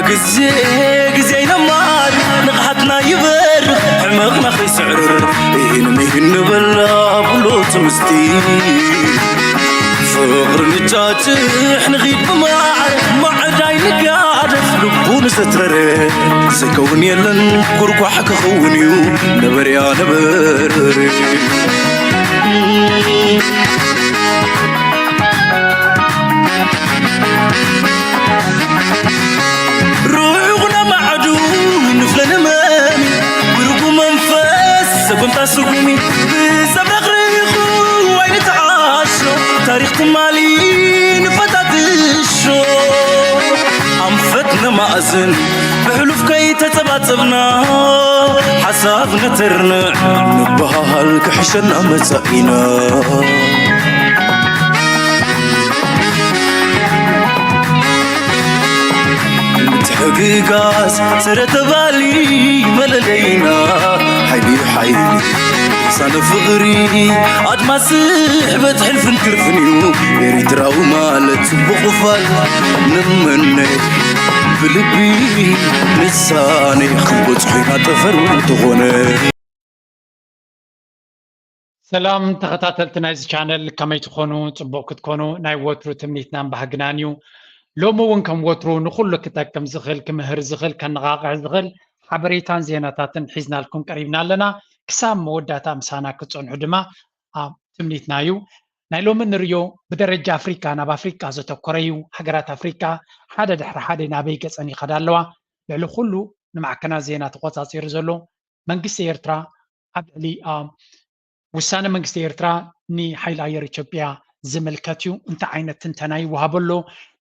ግዜ ግዜ ይነማር ንቕሓትና ይበርኽ ሕመቕና ከይስዕርር ኢህን ምሂን ንበላ ብሎ ትምስቲ ፍቕሪ ንጫጭሕ ንኺድ ብማዕረ ማዕዳይ ንጋደፍ ልቡ ንዘትረረ ዝከውን የለን ጉርጓሕ ክኸውን እዩ ነበርያ ነበርር ርሑቕ ነማዕዱ ንፍለ ንመሚ ብርጉ መንፈስ ሰጎምታ ስጉሚ ብዘብረቕርቑ ኣይንተዓሾ ታሪኽ ትማሊ ንፈታትሾ ኣንፈት ነማእዝን ብሕሉፍ ከይተጸባጸብና ሓሳብ ነተርንዕ ንበሃል ክሕሸና መጻኢና ምትሕግጋዝ ስረ ተባሊ መለለይና ሓይሊ ሓይሊ ሳነ ፍቕሪ ኣድማስ ስሕበት ሕልፍን ክርፍን እዩ ኤሪትራዊ ማለት ጽቡቕ ፋል ንመነ ብልቢ ንሳነ ክንበጽሖ ኢና ጠፈር እንተኾነ ሰላም ተኸታተልቲ ናይዚ ቻነል ከመይ ትኾኑ? ጽቡቕ ክትኮኑ ናይ ወትሩ ትምኒትናን ባህግናን እዩ። ሎሚ እውን ከም ወትሩ ንኹሉ ክጠቅም ዝኽእል፣ ክምህር ዝኽእል፣ ከነቓቕሕ ዝኽእል ሓበሬታን ዜናታትን ሒዝናልኩም ቀሪብና ኣለና። ክሳብ መወዳእታ ምሳና ክትጸንሑ ድማ ኣብ ትምኒትና እዩ። ናይ ሎሚ ንርእዮ ብደረጃ ኣፍሪቃ ናብ ኣፍሪቃ ዘተኮረ እዩ። ሃገራት ኣፍሪቃ ሓደ ድሕሪ ሓደ ናበይ ገጸን ይኸዳ ኣለዋ። ልዕሊ ኩሉ ንማዕከናት ዜና ተቖጻጺሩ ዘሎ መንግስቲ ኤርትራ ኣብ ልዕሊ ውሳነ መንግስቲ ኤርትራ ንሓይሊ ኣየር ኢትዮጵያ ዝምልከት እዩ። እንታይ ዓይነት ትንተና ይወሃበሎ?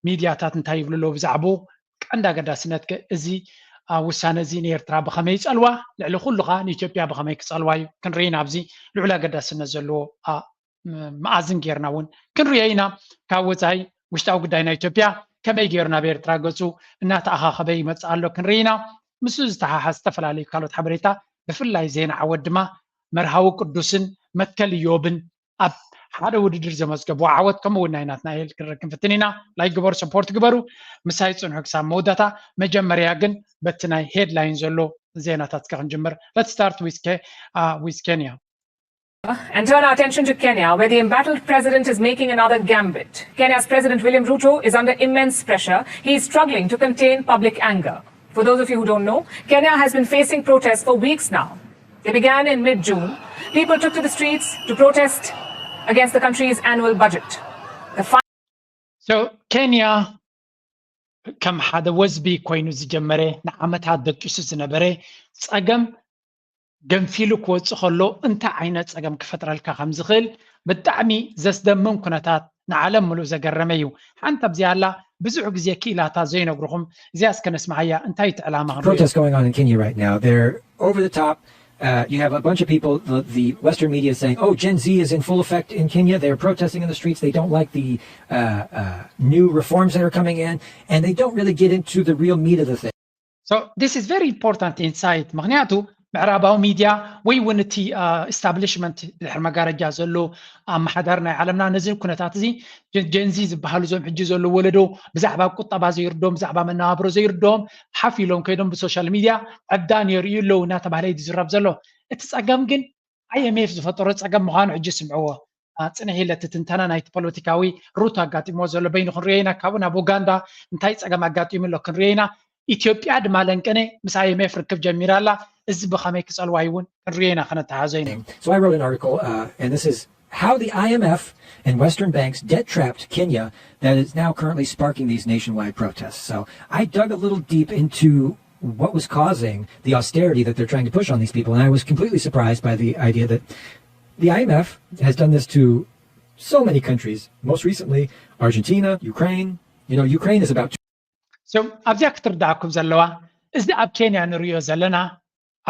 ሚድያታት እንታይ ይብሉ ኣለዉ ብዛዕባኡ? ቀንዲ ኣገዳስነት እዚ ውሳነ እዚ ንኤርትራ ብኸመይ ይጸልዋ? ልዕሊ ኩሉ ኸዓ ንኢትዮጵያ ብኸመይ ክጸልዋ እዩ? ክንርኢ ኢና ኣብዚ ልዑል ኣገዳስነት ዘለዎ መኣዝን ጌርና እውን ክንሪኦ ኢና። ካብ ወፃኢ ውሽጣዊ ጉዳይ ናይ ኢትዮጵያ ከመይ ገይሩ ናብ ኤርትራ ገፁ እናተኣኻኸበ ይመፅእ ኣሎ ክንርኢ ኢና። ምስኡ ዝተሓሓዝ ዝተፈላለዩ ካልኦት ሓበሬታ ብፍላይ ዜና ዓወት ድማ መርሃዊ ቅዱስን መትከል ኢዮብን ኣብ ሓደ ውድድር ዘመዝገብዎ ዓወት ከምኡ እውን ናይ ናትናኤል ክንርኢ ክንፍትን ኢና። ላይክ ግበሩ፣ ሰፖርት ግበሩ፣ ምሳይ ፅንሑ ክሳብ መወዳእታ። መጀመርያ ግን በቲ ናይ ሄድላይን ዘሎ ዜናታት እስከ ክንጅምር። Let's start with Kenya. And turn our attention to Kenya, where the embattled president is making another gambit. Kenya's President William Ruto is under immense pressure. He is struggling to contain public anger. For those of you who don't know, Kenya has been facing protests for weeks now. They began in mid June. People took to the streets to protest against the country's annual budget. The So, Kenya ከም ሓደ ወዝቢ ኮይኑ ዝጀመረ ንዓመታት ደቂሱ ዝነበረ ጸገም ገንፊሉ ክወፅእ ከሎ እንታይ ዓይነት ፀገም ክፈጥረልካ ከም ዝኽእል ብጣዕሚ ዘስደምም ኩነታት ንዓለም ምሉእ ዘገረመ እዩ። ሓንቲ ኣብዚኣ ኣላ ብዙሕ ግዜ ክኢላታት ዘይነግርኹም እዚኣ እስከ ነስምዓያ እንታይ እቲ ዕላማ ክንሪኦ። Protests going on in Kenya right now. They're over the top. Uh, you have a bunch of people, the, the Western media is saying, oh, Gen Z is in full effect in Kenya. They're protesting in the streets. They don't like the uh, uh, new reforms that are coming in, and they don't really get into the real meat of the thing. So this is very important insight. ምኽንያቱ ምዕራባዊ ሚድያ ወይ እውን እቲ ኢስታብሊሽመንት ድሕሪ መጋረጃ ዘሎ ኣመሓዳሪ ናይ ዓለምና ነዚ ኩነታት እዚ ጀንዚ ዝበሃሉ እዞም ሕጂ ዘሎ ወለዶ ብዛዕባ ቁጠባ ዘይርድኦም ብዛዕባ መነባብሮ ዘይርድኦም ሓፍ ኢሎም ከይዶም ብሶሻል ሚድያ ዕብዳን የርእዩ ኣለዉ እናተባህለ እዩ ዝዝረብ ዘሎ። እቲ ፀገም ግን ኣይኤምኤፍ ዝፈጠሮ ፀገም ምዃኑ ሕጂ ስምዕዎ። ፅንሕ ኢለ እቲ ትንተና ናይቲ ፖለቲካዊ ሩቶ ኣጋጢምዎ ዘሎ በይኑ ክንሪኦ ኢና። ካብኡ ናብ ኡጋንዳ እንታይ ፀገም ኣጋጢሙ ኣሎ ክንሪኦ ኢና። ኢትዮጵያ ድማ ለንቅነ ምስ ኣይኤምኤፍ ርክብ ጀሚራ ኣላ። እዚ ብኸመይ ክፀልዋ እዩ እውን ክንሪኦ ኢና፣ ከነተሓዞ ኢና። So I wrote an article, uh, and this is how the I M F and Western banks debt trapped Kenya that is now currently sparking these nationwide protests. So I dug a little deep into what was causing the austerity that they're trying to push on these people. And I was completely surprised by the idea that the I M F has done this to so many countries, most recently Argentina, Ukraine. You know, Ukraine is about to. So, ኣብዚኣ ክትርዳእኩም ዘለዋ፣ እዚ ኣብ ኬንያ ንሪኦ ዘለና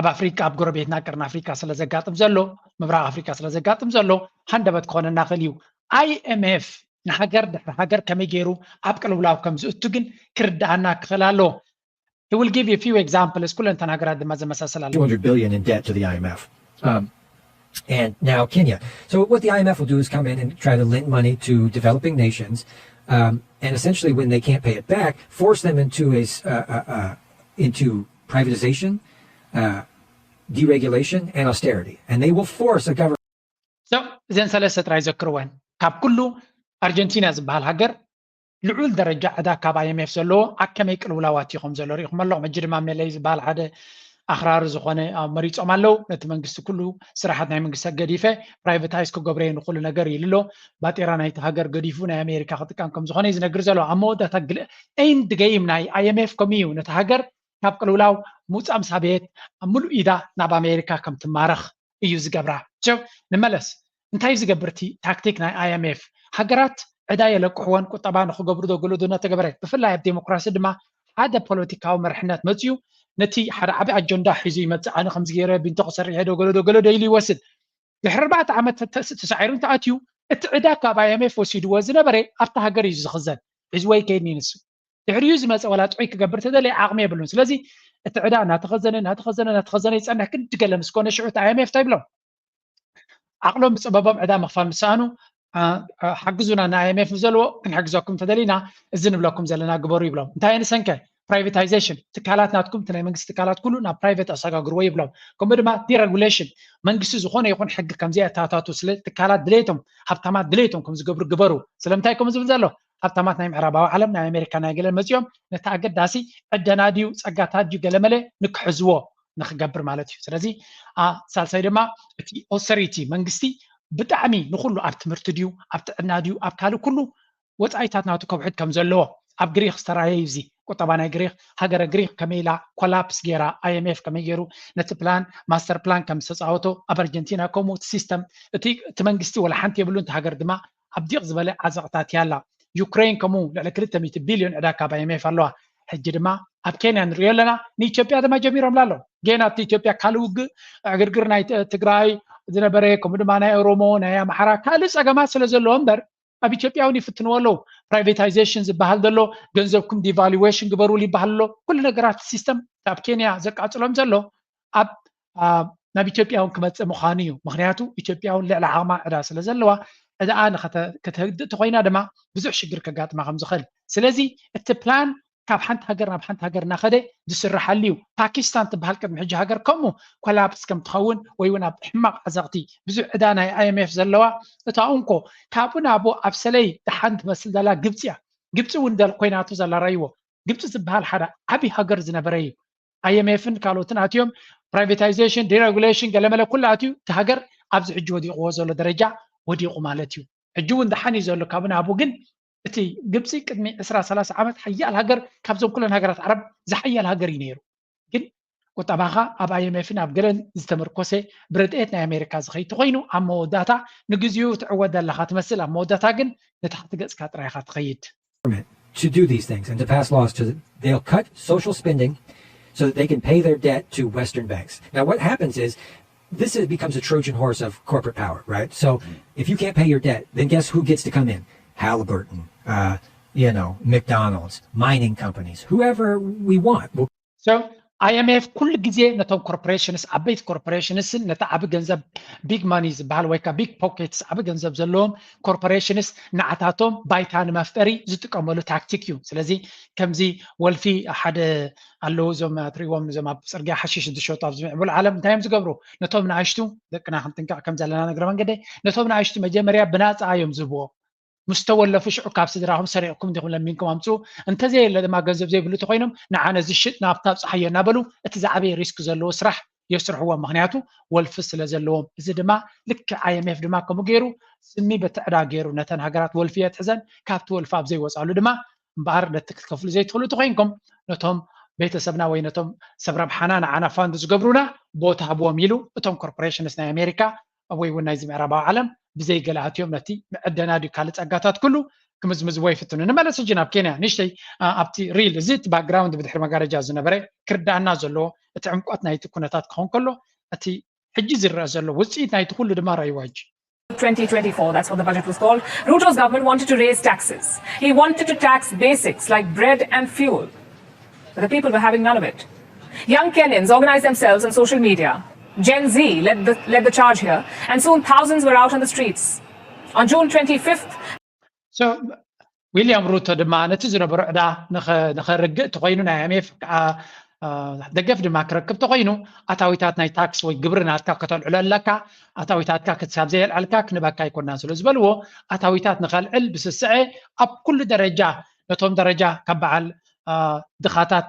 ኣብ ኣፍሪቃ ኣብ ጎረቤትና ቀርኒ ኣፍሪቃ ስለ ዘጋጥም ዘሎ፣ ምብራቕ ኣፍሪቃ ስለ ዘጋጥም ዘሎ ሃንደበት ክኾነና ክእል እዩ። ኣይኤምኤፍ ንሃገር ድሕሪ ሃገር ከመይ ገይሩ ኣብ ቅልውላው ከም ዝእቱ ግን ክርድኣና ክኽእል ኣለዎ። He will give you a few examples. ኩለን እተን ሃገራት ድማ ዘመሳሰል ኣለዎ። Two hundred billion in debt to the I M F. Um, and now Kenya. So what the I M F will do is come in and try to lend money to developing nations, um, and essentially, when they can't pay it back, force them into a s- uh, uh, uh, into privatization, uh, deregulation, and austerity, and they will force a government. So እዘን ሰለስተ ጥራይ ዘክርወን። ካብ ኩሉ ኣርጀንቲና ዝበሃል ሃገር ልዑል ደረጃ ዕዳ ካብ I M F ዘለዎ፣ ኣብ ከመይ ቅልውላዋት እዩ ከም ዘሎ ርኢኹም ኣለኹም። ሕጂ ድማ መለይ ዝበሃል ሓደ ኣኽራሪ ዝኾነ፣ አ፣ መሪጾም ኣለዉ። ነቲ መንግስቲ ኩሉ ስራሓት ናይ መንግስቲ ገዲፈ ፕራይቨታይዝ ክገብሮ እየ ንኹሉ ነገር ኢሉ ኣሎ። ባጤራ ናይቲ ሃገር ገዲፉ ናይ ኣሜሪካ ክጥቀም ከም ዝኾነ እዩ ዝነግር ዘሎ። ኣብ መወዳእታ ግል ኤንድ ገይም ናይ I M F ከም እዩ ነቲ ሃገር ካብ ቅልውላው ምውፃእ ምስ ኣበየት፣ ኣብ ምሉእ ኢዳ ናብ ኣሜሪካ ከም ትማረኽ እዩ ዝገብራ። So ንመለስ፣ እንታይ እዩ ዝገብር እቲ ታክቲክ ናይ I M F? ሃገራት ዕዳ የለቅሕወን፣ ቁጠባ ንክገብሩ ዶ ገለ ዶ እናተገበረ፣ ብፍላይ ኣብ ዴሞክራሲ ድማ ሓደ ፖለቲካዊ መርሕነት መፅዩ ነቲ ሓደ ዓቢ ኣጀንዳ ሒዙ ይመፅእ፣ ኣነ ከምዚ ገይረ ቢንቶ ክሰርሕ እየ ዶ ገለ ዶ ገለ ዶ ኢሉ ይወስድ። ድሕሪ ኣርባዕተ ዓመት ተስ- ተሳዒሩ እንተኣትዩ፣ እቲ ዕዳ ካብ I M F ወሲድዎ ዝነበረ ኣብቲ ሃገር እዩ ዝኽዘን። ሒዝዎ ይከይድኒ ንሱ። ድሕሪኡ ዝመፀ ዋላ ጥዑይ ክገብር ተደለየ ዓቕሚ የብሉን። ስለዚ እቲ ዕዳ እናተኸዘነ እናተኸዘነ እናተኸዘነ ይፀንሕ። ክንዲ ገለ ምስ ኮነ ሽዑ እቲ I M F እንታይ ይብሎም? ዓቕሎም ብፀበቦም ዕዳ ምኽፋል ምስ ሰኣኑ፣ አ፣ አ፣ ሓግዙና፣ ን I M F ዘለዎ ክንሕግዘኩም እንተደሊና እዚ ንብለኩም ዘለና ግበሩ ይብሎም። እንታይ ንሰንከ? ፕራይቬታይዜሽን፣ ትካላት ናትኩም፣ እቲ ናይ መንግስቲ ትካላት ኩሉ ናብ ፕራይቬት ኣሰጋግርዎ ይብሎም። ከምኡ ድማ ዲረጉሌሽን፣ መንግስቲ ዝኾነ ይኹን ሕጊ ከምዚ ኣታታቱ፣ ስለ ትካላት ድሌቶም፣ ሃብታማት ድሌቶም ከም ዝገብሩ ግበሩ። ስለምንታይ ከም ዝብል ዘሎ፣ ሃብታማት ናይ ምዕራባዊ ዓለም፣ ናይ ኣሜሪካ ናይ ገለ መፂኦም ነቲ ኣገዳሲ ዕደና ድዩ ፀጋታት ድዩ ገለመለ ንክሕዝዎ ንክገብር ማለት እዩ። ስለዚ፣ አ፣ ሳልሳይ ድማ እቲ ኦሰሪቲ መንግስቲ ብጣዕሚ ንኩሉ ኣብ ትምህርቲ ድዩ፣ ኣብ ጥዕና ድዩ፣ ኣብ ካልእ ኩሉ ወፃኢታት ናቱ ከውሕድ ከም ዘለዎ ኣብ ግሪክ ዝተራየ እዩ። እዚ ቁጠባ ናይ ግሪክ፣ ሃገረ ግሪክ ከመይ ኢላ ኮላፕስ ገይራ፣ I M F ከመይ ገይሩ ነቲ ፕላን፣ ማስተር ፕላን ከም ዝተፃወቶ፣ ኣብ ኣርጀንቲና ከምኡ እቲ ሲስተም፣ እቲ እቲ መንግስቲ ወላ ሓንቲ የብሉን፣ እቲ ሃገር ድማ ኣብ ዲቕ ዝበለ ዓዘቕታት እያ ኣላ። ዩክሬን ከምኡ ልዕሊ ክልተ ሚእቲ ቢልዮን ዕዳ ካብ I M F ኣለዋ። ሕጂ ድማ ኣብ ኬንያ ንሪኦ ኣለና፣ ንኢትዮጵያ ድማ ጀሚሮምላ ኣለዉ። ጌና ኣብቲ ኢትዮጵያ ካልእ ውግእ፣ ዕግርግር ናይ ት- ትግራይ ዝነበረ፣ ከምኡ ድማ ናይ ኦሮሞ፣ ናይ ኣምሓራ፣ ካልእ ፀገማት ስለ ዘለዎ እምበር፣ ኣብ ኢትዮጵያ እውን ይፍትንዎ ኣለዉ። ፕራይቬታይዜሽን ዝበሃል ዘሎ፣ ገንዘብኩም ዲቫሉዌሽን ግበሩሉ ይበሃል ኣሎ። ኩሉ ነገራት ሲስተም ኣብ ኬንያ ዘቃፅሎም ዘሎ ኣብ፣ ኣብ ናብ ኢትዮጵያ እውን ክመፅእ ምዃኑ እዩ። ምክንያቱ ኢትዮጵያ እውን ልዕሊ ዓቕማ ዕዳ ስለ ዘለዋ፣ ዕዳኣ ንኸተ- ከተህድእ ተኮይና ድማ ብዙሕ ሽግር ከጋጥማ ከም ዝኽእል። ስለዚ እቲ ፕላን ካብ ሓንቲ ሃገር ናብ ሓንቲ ሃገር እናኸደ ዝስርሓሉ እዩ። ፓኪስታን ትበሃል ቅድሚ ሕጂ ሃገር ከምኡ ኮላፕስ ከም ትኸውን ወይ እውን ኣብ ሕማቕ ዓዘቕቲ ብዙሕ ዕዳ ናይ I M F ዘለዋ እታ እንኮ ካብኡ ናብኡ ኣብ ሰለይ ደሓን ትመስል ዘላ ግብፂ እያ። ግብፂ እውን ደል ኮይናቶ ዘላ ረይዎ። ግብፂ ዝበሃል ሓደ ዓብዪ ሃገር ዝነበረ እዩ። I M F ን ካልኦትን ኣትዮም ፕራይቬታይዜሽን፣ ዲረጉሌሽን፣ ገለመለ ኩሉ ኣትዩ እቲ ሃገር ኣብዚ ሕጂ ወዲቕዎ ዘሎ ደረጃ ወዲቑ ማለት እዩ። ሕጂ እውን ደሓን እዩ ዘሎ ካብኡ ናብኡ። ግን እቲ ግብፂ ቅድሚ ዕስራ ሰላሳ ዓመት ሓያል ሃገር፣ ካብዞም ኩለን ሃገራት ዓረብ ዝሓያል ሃገር እዩ ነይሩ። ግን ቁጠባኻ ኣብ I M F ን ኣብ ገለን ዝተመርኮሰ ብረድኤት ናይ ኣሜሪካ ዝኸይድ ተኮይኑ ኣብ መወዳእታ ንግዚኡ ትዕወት ዘለኻ ትመስል፣ ኣብ መወዳእታ ግን ንታሕቲ ገፅካ ጥራይ ኢኻ ትኸይድ። To do these things and to pass laws to, they'll cut social spending so that they can pay their debt to Western banks. Now, what happens is this is, becomes a Trojan horse of corporate power, right? So if you can't pay your debt, then guess who gets to come in? Halliburton, uh, you know, McDonald's, mining companies, whoever we want. We'll So I M F ኩሉ ግዜ ነቶም ኮርፖሬሽንስ፣ ዓበይቲ ኮርፖሬሽንስን ነቲ ዓቢ ገንዘብ፣ ቢግ ማኒ ዝበሃል ወይ ከዓ ቢግ ፖኬትስ፣ ዓቢ ገንዘብ ዘለዎም ኮርፖሬሽንስ ንዓታቶም ባይታ ንመፍጠሪ ዝጥቀመሉ ታክቲክ እዩ። ስለዚ ከምዚ ወልፊ ሓደ ኣለዉ፣ እዞም ትሪእዎም፣ እዞም ኣብ ፅርግያ ሓሽሽ ዝሸጡ ኣብዚ ምዕቡል ዓለም እንታይ እዮም ዝገብሩ? ነቶም ንኣሽቱ ደቅና ክንጥንቀቕ ከም ዘለና፣ ንእግረ መንገደይ፣ ነቶም ንኣሽቱ መጀመርያ ብናፃ እዮም ዝህብዎ። ምስ ተወለፉ ሽዑ ካብ ስድራኹም ሰሪቕኩም ዲኹም ለሚንኩም ኣምፅኡ፣ እንተዘየለ ድማ ገንዘብ ዘይብሉ ተኮይኖም ንዓነ ዝሽጥ ናብታ ኣብፅሓዮ እናበሉ እቲ ዝዓበየ ሪስክ ዘለዎ ስራሕ የስርሕዎም። ምክንያቱ ወልፊ ስለ ዘለዎም። እዚ ድማ ልክዕ I M F ድማ ከምኡ ገይሩ ስሚ በቲ ዕዳ ገይሩ ነተን ሃገራት ወልፊ የትሕዘን፣ ካብቲ ወልፊ ኣብ ዘይወፃሉ ድማ እምበኣር ነቲ ክትከፍሉ ዘይትኽእሉ ተኮይንኩም ነቶም ቤተሰብና ወይ ነቶም ሰብ ረብሓና ንዓና ፋንድ ዝገብሩና ቦታ ሃብዎም ኢሉ እቶም ኮርፖሬሽንስ ናይ ኣሜሪካ ወይ እውን ናይዚ ምዕራባዊ ዓለም ብዘይ ገለ ኣትዮም ነቲ መዐደና ድዩ ካልእ ጸጋታት ኩሉ ክምዝምዝዎ ይፍትኑ። ንመለስ ሕጂ ናብ ኬንያ ንእሽተይ፣ አ፣ ኣብቲ ሪል፣ እዚ እቲ ባክግራውንድ ብድሕሪ መጋረጃ ዝነበረ ክርዳኣና ዘለዎ እቲ ዕምቆት ናይቲ ኩነታት ክኸውን ከሎ፣ እቲ ሕጂ ዝረአ ዘሎ ውጽኢት ናይቲ ኩሉ ድማ ረኣይዎ ሕጂ። twenty twenty-four, that's what the budget was called. Ruto's government wanted to raise taxes. He wanted to tax basics like bread and fuel. But the people were having none of it. Young Kenyans organized themselves on social media Gen Z led the, led the charge here, and soon thousands were out on the streets. On June twenty-fifth, So ዊልያም ሩቶ ድማ ነቲ ዝነበሮ ዕዳ ንኸርግእ ተኮይኑ ናይ ኣሜፍ ከዓ ደገፍ ድማ ክረክብ ተኮይኑ ኣታዊታት ናይ ታክስ ወይ ግብሪ ናትካ ከተልዕሎ ኣለካ። ኣታዊታትካ ክሳብ ዘየልዓልካ ክንበካ ኣይኮናን ስለ ዝበልዎ ኣታዊታት ንኸልዕል ብስስዐ ኣብ ኩሉ ደረጃ ነቶም ደረጃ ካብ በዓል ድኻታት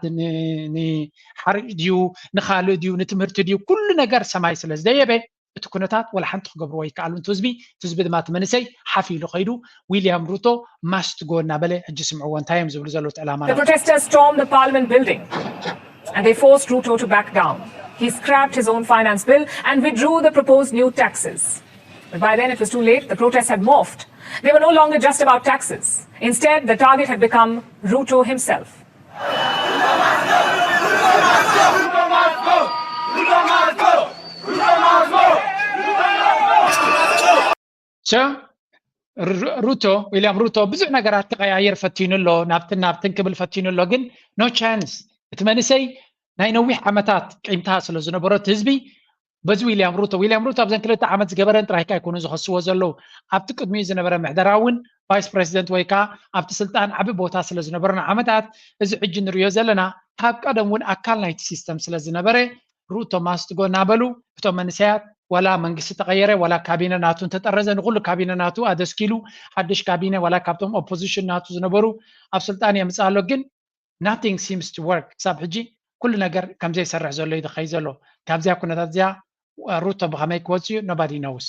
ንሓርጭ ድዩ ንኻልእ ድዩ ንትምህርቲ ድዩ ኩሉ ነገር ሰማይ ስለ ዝደየበ እቲ ኩነታት ወላ ሓንቲ ክገብርዎ ይከኣሉ እቲ ህዝቢ እቲ ህዝቢ ድማ እቲ መንእሰይ ሓፍ ኢሉ ከይዱ ዊልያም ሩቶ ማስት ጎ እናበለ ሕጂ ስምዕዎ እንታይ እዮም ዝብሉ ዘለዉ ዕላማ The protesters stormed the parliament building and they forced Ruto to back down. He scrapped his own finance bill and withdrew the proposed new taxes. But by then it was too late. The protests had morphed. They were no longer just about taxes. Instead, the target had become Ruto himself. So ሩቶ ዊልያም ሩቶ ብዙሕ ነገራት ክቀያየር ፈቲኑ ኣሎ ናብትን ናብትን ክብል ፈቲኑ ኣሎ ግን no chance እቲ መንእሰይ ናይ ነዊሕ ዓመታት ቂምታ ስለ ዝነበሮ እቲ ህዝቢ በዚ ዊልያም ሩቶ ዊልያም ሩቶ ኣብዘን ክልተ ዓመት ዝገበረን ጥራይካ ኣይኮኑ ዝኸስዎ ዘለዉ ኣብቲ ቅድሚኡ ዝነበረ ምሕደራ እውን ቫይስ ፕሬዚደንት ወይ ከዓ ኣብቲ ስልጣን ዓቢ ቦታ ስለ ዝነበሮ ንዓመታት እዚ ሕጂ ንሪዮ ዘለና ካብ ቀደም እውን ኣካል ናይቲ ሲስተም ስለ ዝነበረ ሩቶ ማስትጎ እናበሉ እቶም መንእሰያት ዋላ መንግስቲ ተቀየረ ዋላ ካቢነ ናቱ እንተጠረዘ ንኩሉ ካቢነ ናቱ ኣደስኪሉ ሓድሽ ካቢነ ዋላ ካብቶም ኦፖዚሽን ናቱ ዝነበሩ ኣብ ስልጣን የምፅእ ኣሎ ግን nothing seems to work ክሳብ ሕጂ ኩሉ ነገር ከምዘይሰርሕ ዘሎ እዩ ዝኸይ ዘሎ ካብዚያ ኩነታት እዚኣ ሩቶ ብኸመይ ክወፅእ እዩ nobody knows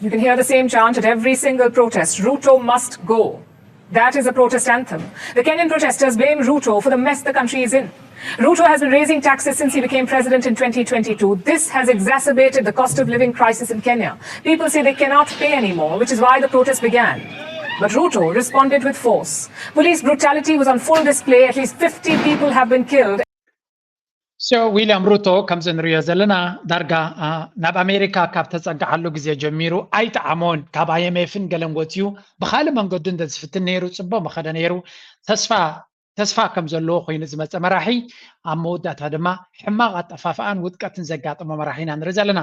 You can hear the same chant at every single protest Ruto must go. That is the protest anthem. The Kenyan protesters blame Ruto for the mess the country is in. Ruto has been raising taxes since he became president in twenty twenty-two. This has exacerbated the cost of living crisis in Kenya. People say they cannot pay anymore, which is why the protest began. But Ruto responded with force. Police brutality was on full display. At least fifty people have been killed. So ዊልያም ሩቶ ከምዚ ንሪኦ ዘለና ዳርጋ ናብ ኣሜሪካ ካብ ተፀግዓሉ ግዜ ጀሚሩ ኣይጠዓሞን ካብ ኣይኤምኤፍን ገለን ወፅዩ ብካልእ መንገዱ እንተ ዝፍትን ነይሩ ፅቡቅ መኸደ ነይሩ ተስፋ ተስፋ ከም ዘለዎ ኮይኑ ዝመፀ መራሒ ኣብ መወዳእታ ድማ ሕማቅ ኣጠፋፍኣን ውድቀትን ዘጋጠሞ መራሒ ኢና ንርኢ ዘለና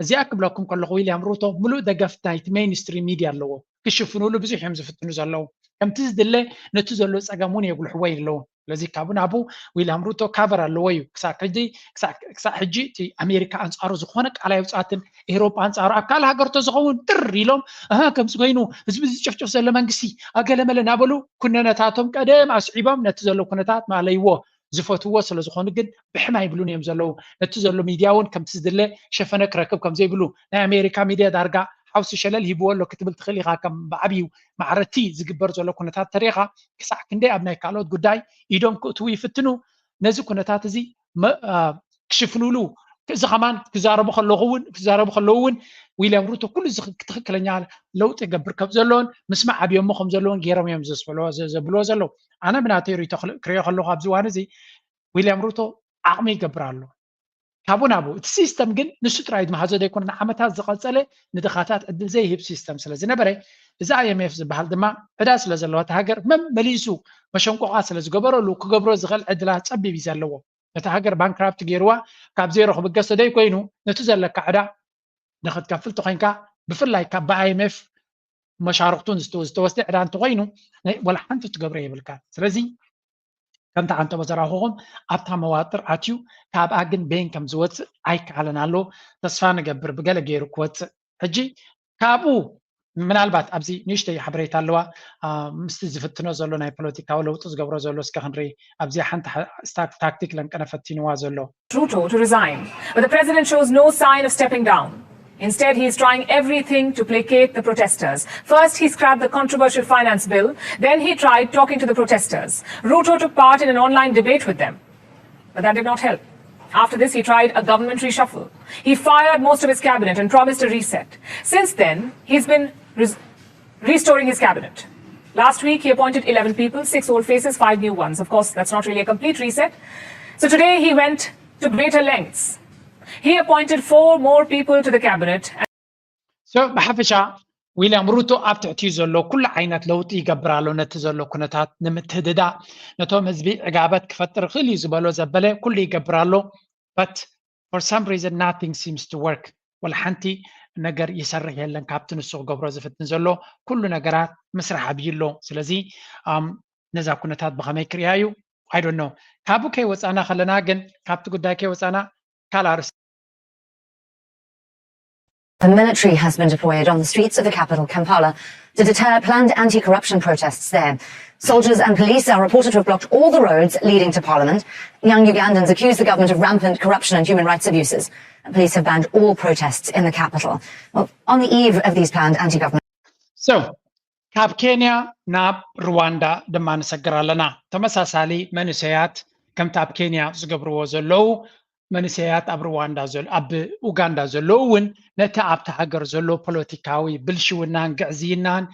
እዚኣ ክብለኩም ከለኩ ዊልያም ሩቶ ሙሉእ ደገፍ ናይቲ ሜይንስትሪም ሚድያ ኣለዎ ክሽፍኑሉ ብዙሕ እዮም ዝፍትኑ ዘለዉ ከምቲ ዝድለ ነቲ ዘሎ ፀገም እውን የጉልሕዎ ኣለዉ ስለዚ ካብኡ ናብኡ ዊልያም ሩቶ ካቨር ኣለዎ እዩ ክሳብ ሕጂ ክሳብ ሕጂ እቲ ኣሜሪካ ኣንፃሩ ዝኾነ ቃል ኣይውፃትን ኤሮጳ ኣንፃሩ ኣብ ካልእ ሃገር ተዝኸውን ጥር ኢሎም እህ ከምዚ ኮይኑ ህዝቢ ዝጭፍጭፍ ዘሎ መንግስቲ ኣገለመለ ናበሉ ኩነነታቶም ቀደም ኣስዒቦም ነቲ ዘሎ ኩነታት ማለይዎ ዝፈትዎ ስለ ዝኾኑ ግን ብሕም ኣይብሉን እዮም ዘለዉ ነቲ ዘሎ ሚድያ እውን ከምቲ ዝድለ ሸፈነ ክረክብ ከም ዘይብሉ ናይ ኣሜሪካ ሚድያ ዳርጋ ሓውሲ ሸለል ሂብዎ ኣሎ ክትብል ትኽእል ኢኻ ከም ብዓብዩ ማዕረቲ ዝግበር ዘሎ ኩነታት ተሪኻ ክሳዕ ክንደይ ኣብ ናይ ካልኦት ጉዳይ ኢዶም ክእትዉ ይፍትኑ ነዚ ኩነታት እዚ ክሽፍኑሉ እዚ ከማን ክዛረቡ ከለኹ እውን ክዛረቡ ከለዉ እውን ዊልያም ሩቶ ኩሉ ትክክለኛ ለውጢ ገብር ከም ዘለዎን ምስማዕ ኣብዮሞ ከም ዘለዎን ገይሮም እዮም ዘብልዎ ዘለዉ ኣነ ብናተይ ሪቶ ክሪኦ ከለኹ ኣብዚ እዋን እዚ ዊልያም ሩቶ ዓቕሚ ይገብር ኣሎ ካብኡ ናብኡ እቲ ሲስተም ግን ንሱ ጥራይ ዝመሃዞ ዘይኮነ ንዓመታት ዝቐፀለ ንድኻታት ዕድል ዘይህብ ሲስተም ስለ ዝነበረ እዚ ኣይኤምኤፍ ዝበሃል ድማ ዕዳ ስለ ዘለዋ እቲ ሃገር መመሊሱ መሸንቆቓ ስለ ዝገበረሉ ክገብሮ ዝኽእል ዕድላት ፀቢብ እዩ ዘለዎ ነቲ ሃገር ባንክራፕት ገይርዋ ካብ ዜሮ ክብገስ ተደይ ኮይኑ ነቲ ዘለካ ዕዳ ንክትከፍል ተኮይንካ ብፍላይ ካብ ብኣይኤምኤፍ መሻርክቱን ዝተወስደ ዕዳ እንተኮይኑ ወላ ሓንቲ ትገብሮ የብልካ ስለዚ ከምቲ ዓንተቦ ዘራኹኹም ኣብታ መዋጥር ኣትዩ ካብኣ ግን በይን ከም ዝወፅእ ኣይከኣለን ኣሎ ተስፋ ንገብር ብገለ ገይሩ ክወፅእ ሕጂ ካብኡ ምናልባት ኣብዚ ንእሽተይ ሓበሬታ ኣለዋ ምስቲ ዝፍትኖ ዘሎ ናይ ፖለቲካዊ ለውጢ ዝገብሮ ዘሎ እስከ ክንርኢ ኣብዚኣ ሓንቲ ታክቲክ ለንቀነ ፈቲንዋ ዘሎ Ruto to resign, but the president shows no sign of stepping down. Instead, he is trying everything to placate the protesters. First, he scrapped the controversial finance bill. Then, he tried talking to the protesters. Ruto took part in an online debate with them. But that did not help. After this, he tried a government reshuffle. He fired most of his cabinet and promised a reset. Since then, he's been res- restoring his cabinet. Last week, he appointed eleven people, six old faces, five new ones. Of course, that's not really a complete reset. So today, he went to greater lengths. He appointed four more people to the cabinet. So ብሓፈሻ ዊልያም ሩቶ ኣብ ትሕቲኡ ዘሎ ኩሉ ዓይነት ለውጢ ይገብር ኣሎ። ነቲ ዘሎ ኩነታት ንምትህድዳእ፣ ነቶም ህዝቢ ዕጋበት ክፈጥር ይኽእል እዩ ዝበሎ ዘበለ ኩሉ ይገብር ኣሎ። But for some reason nothing seems to work። ወላ ሓንቲ ነገር ይሰርሕ የለን ካብቲ ንሱ ክገብሮ ዝፍትን ዘሎ። ኩሉ ነገራት ምስራሕ ኣብዩ ኣሎ። ስለዚ ነዛ ኩነታት ብኸመይ ክርእያ እዩ? I don't know። ካብኡ ከይወፃና ከለና ግን፣ ካብቲ ጉዳይ ከይወፃና ካልእ ኣርእስቲ The military has been deployed on the streets of the capital, Kampala, to deter planned anti corruption protests there. Soldiers and police are reported to have blocked all the roads leading to parliament. Young Ugandans accuse the government of rampant corruption and human rights abuses. Police have banned all protests in the capital. Well, on the eve of these planned anti government So, ካብ ኬንያ ናብ ሩዋንዳ ድማ ንሰግር ኣለና። ተመሳሳሊ መንእሰያት ከምቲ ኣብ ኬንያ ዝገብርዎ ዘለዉ መንእሰያት ኣብ ሩዋንዳ ዘሎ ኣብ ኡጋንዳ ዘለዉ እውን ነቲ ኣብቲ ሃገር ዘሎ ፖለቲካዊ ብልሽውናን ግዕዝይናን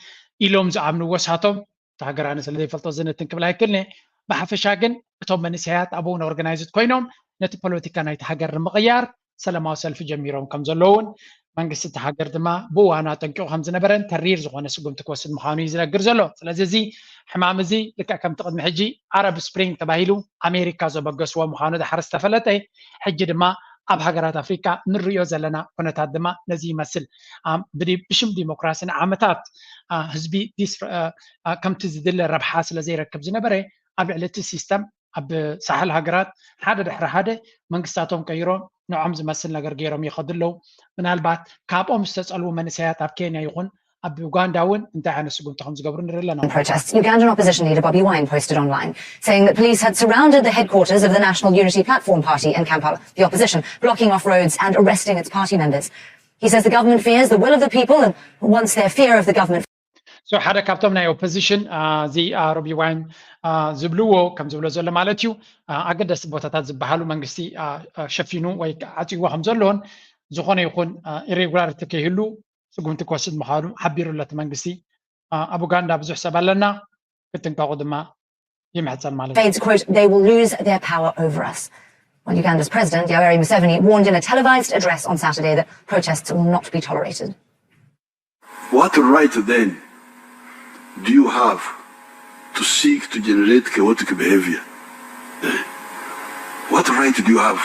ኢሎም ዝኣምንዎ ሳቶም፣ እቲ ሃገር ኣነ ስለ ዘይፈልጦ ዝንትን ክብል ኣይክእልን እየ። ብሓፈሻ ግን እቶም መንእሰያት ኣብኡ ንኦርጋናይዝድ ኮይኖም ነቲ ፖለቲካ ናይቲ ሃገር ንምቕያር ሰላማዊ ሰልፊ ጀሚሮም ከም ዘለውን መንግስቲ እቲ ሃገር ድማ ብእዋኑ ኣጠንቂቑ ከም ዝነበረን ተሪር ዝኾነ ስጉምቲ ክወስድ ምዃኑ እዩ ዝነግር ዘሎ። ስለዚ እዚ ሕማም እዚ ልክዕ ከምቲ ቅድሚ ሕጂ ኣረብ ስፕሪንግ ተባሂሉ ኣሜሪካ ዘበገስዎ ምዃኑ ድሓር ዝተፈለጠ፣ ሕጂ ድማ ኣብ ሃገራት ኣፍሪካ ንርእዮ ዘለና ኩነታት ድማ ነዚ ይመስል። ብሽም ዲሞክራሲ ንዓመታት ህዝቢ ከምቲ ዝድለ ረብሓ ስለ ዘይረክብ ዝነበረ ኣብ ልዕሊ እቲ ሲስተም ኣብ ሳሕል ሃገራት ሓደ ድሕሪ ሓደ መንግስታቶም ቀይሮም ንዖም ዝመስል ነገር ገይሮም ይኸዱ ኣለዉ። ምናልባት ካብኦም ዝተፀልዉ መንእሰያት ኣብ ኬንያ ይኹን ኣብ ኡጋንዳ እውን እንታይ ዓይነት ስጉምቲ ከም ዝገብሩ ንርኢ ኣለና። Protests. Ugandan opposition leader Bobi Wine posted online saying that police had surrounded the headquarters of the National Unity Platform Party in Kampala, the opposition, blocking off roads and arresting its party members. He says the government fears the will of the people and wants their fear of the government So ሓደ ካብቶም ናይ ኦፖዚሽን እዚ ሮቢ ዋይን ዝብልዎ ከም ዝብሎ ዘሎ ማለት እዩ፣ ኣገደስቲ ቦታታት ዝበሃሉ መንግስቲ ሸፊኑ ወይ ዓፅይዎ ከም ዘሎን ዝኾነ ይኹን ኢሬጉላሪቲ ከይህሉ ስጉምቲ ክወስድ ምዃኑ ሓቢሩ ኣሎ እቲ መንግስቲ። ኣብ ኡጋንዳ ብዙሕ ሰብ ኣለና፣ ክትንቀቑ ድማ ይምሕፀን ማለት እዩ። Fades, quote, they will lose their power over us. Well, Uganda's president, Yoweri Museveni, warned in a televised address on Saturday that protests will not be tolerated. What right then do you have to seek to generate chaotic behavior? Eh? What right do you have?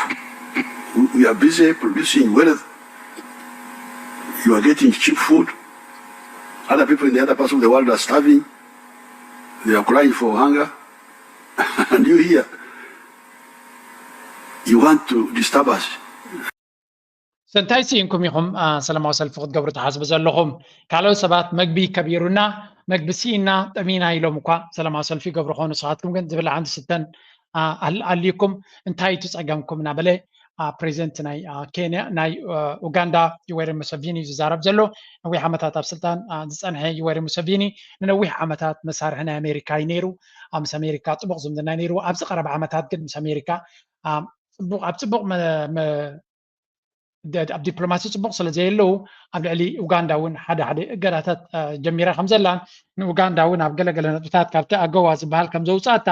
We- We are busy producing wealth. You are getting cheap food. Other people in the other parts of the world are starving. They are crying for hunger. And you here, you want to disturb us. So እንታይ ስኢንኩም ኢኹም ሰላማዊ ሰልፊ ክትገብሩ ትሓስቡ ዘለኹም? ካልኦት ሰባት መግቢ ከቢሩና፣ መግቢ ስኢና፣ ጠሚና ኢሎም እኳ ሰላማዊ ሰልፊ ይገብሩ ኾኑ፣ ንስኻትኩም ግን ዝብላዕን ዝስተን ኣልይኩም፣ እንታይ እቲ ጸገምኩም እናበለ ፕሬዚደንት ናይ ኬንያ ናይ ኡጋንዳ ዩዌሪ ሙሰቪኒ እዩ ዝዛረብ ዘሎ። ነዊሕ ዓመታት ኣብ ስልጣን ዝጸንሐ ዩዌሪ ሙሰቪኒ ንነዊሕ ዓመታት መሳርሒ ናይ ኣሜሪካ እዩ ነይሩ። ምስ ኣሜሪካ ጥቡቕ ዝምድና ነይሩ። ኣብዚ ቀረባ ዓመታት ግን ምስ ኣሜሪካ ጽቡቕ ኣብ ጽቡቕ ኣብ ዲፕሎማሲ ጽቡቕ ስለ ዘየለዉ ኣብ ልዕሊ ኡጋንዳ እውን ሓደ ሓደ እገዳታት ጀሚራ ከም ዘላን ንኡጋንዳ እውን ኣብ ገለገለ ነጥብታት ካብቲ ኣገዋ ዝበሃል ከም ዘውፅኣታ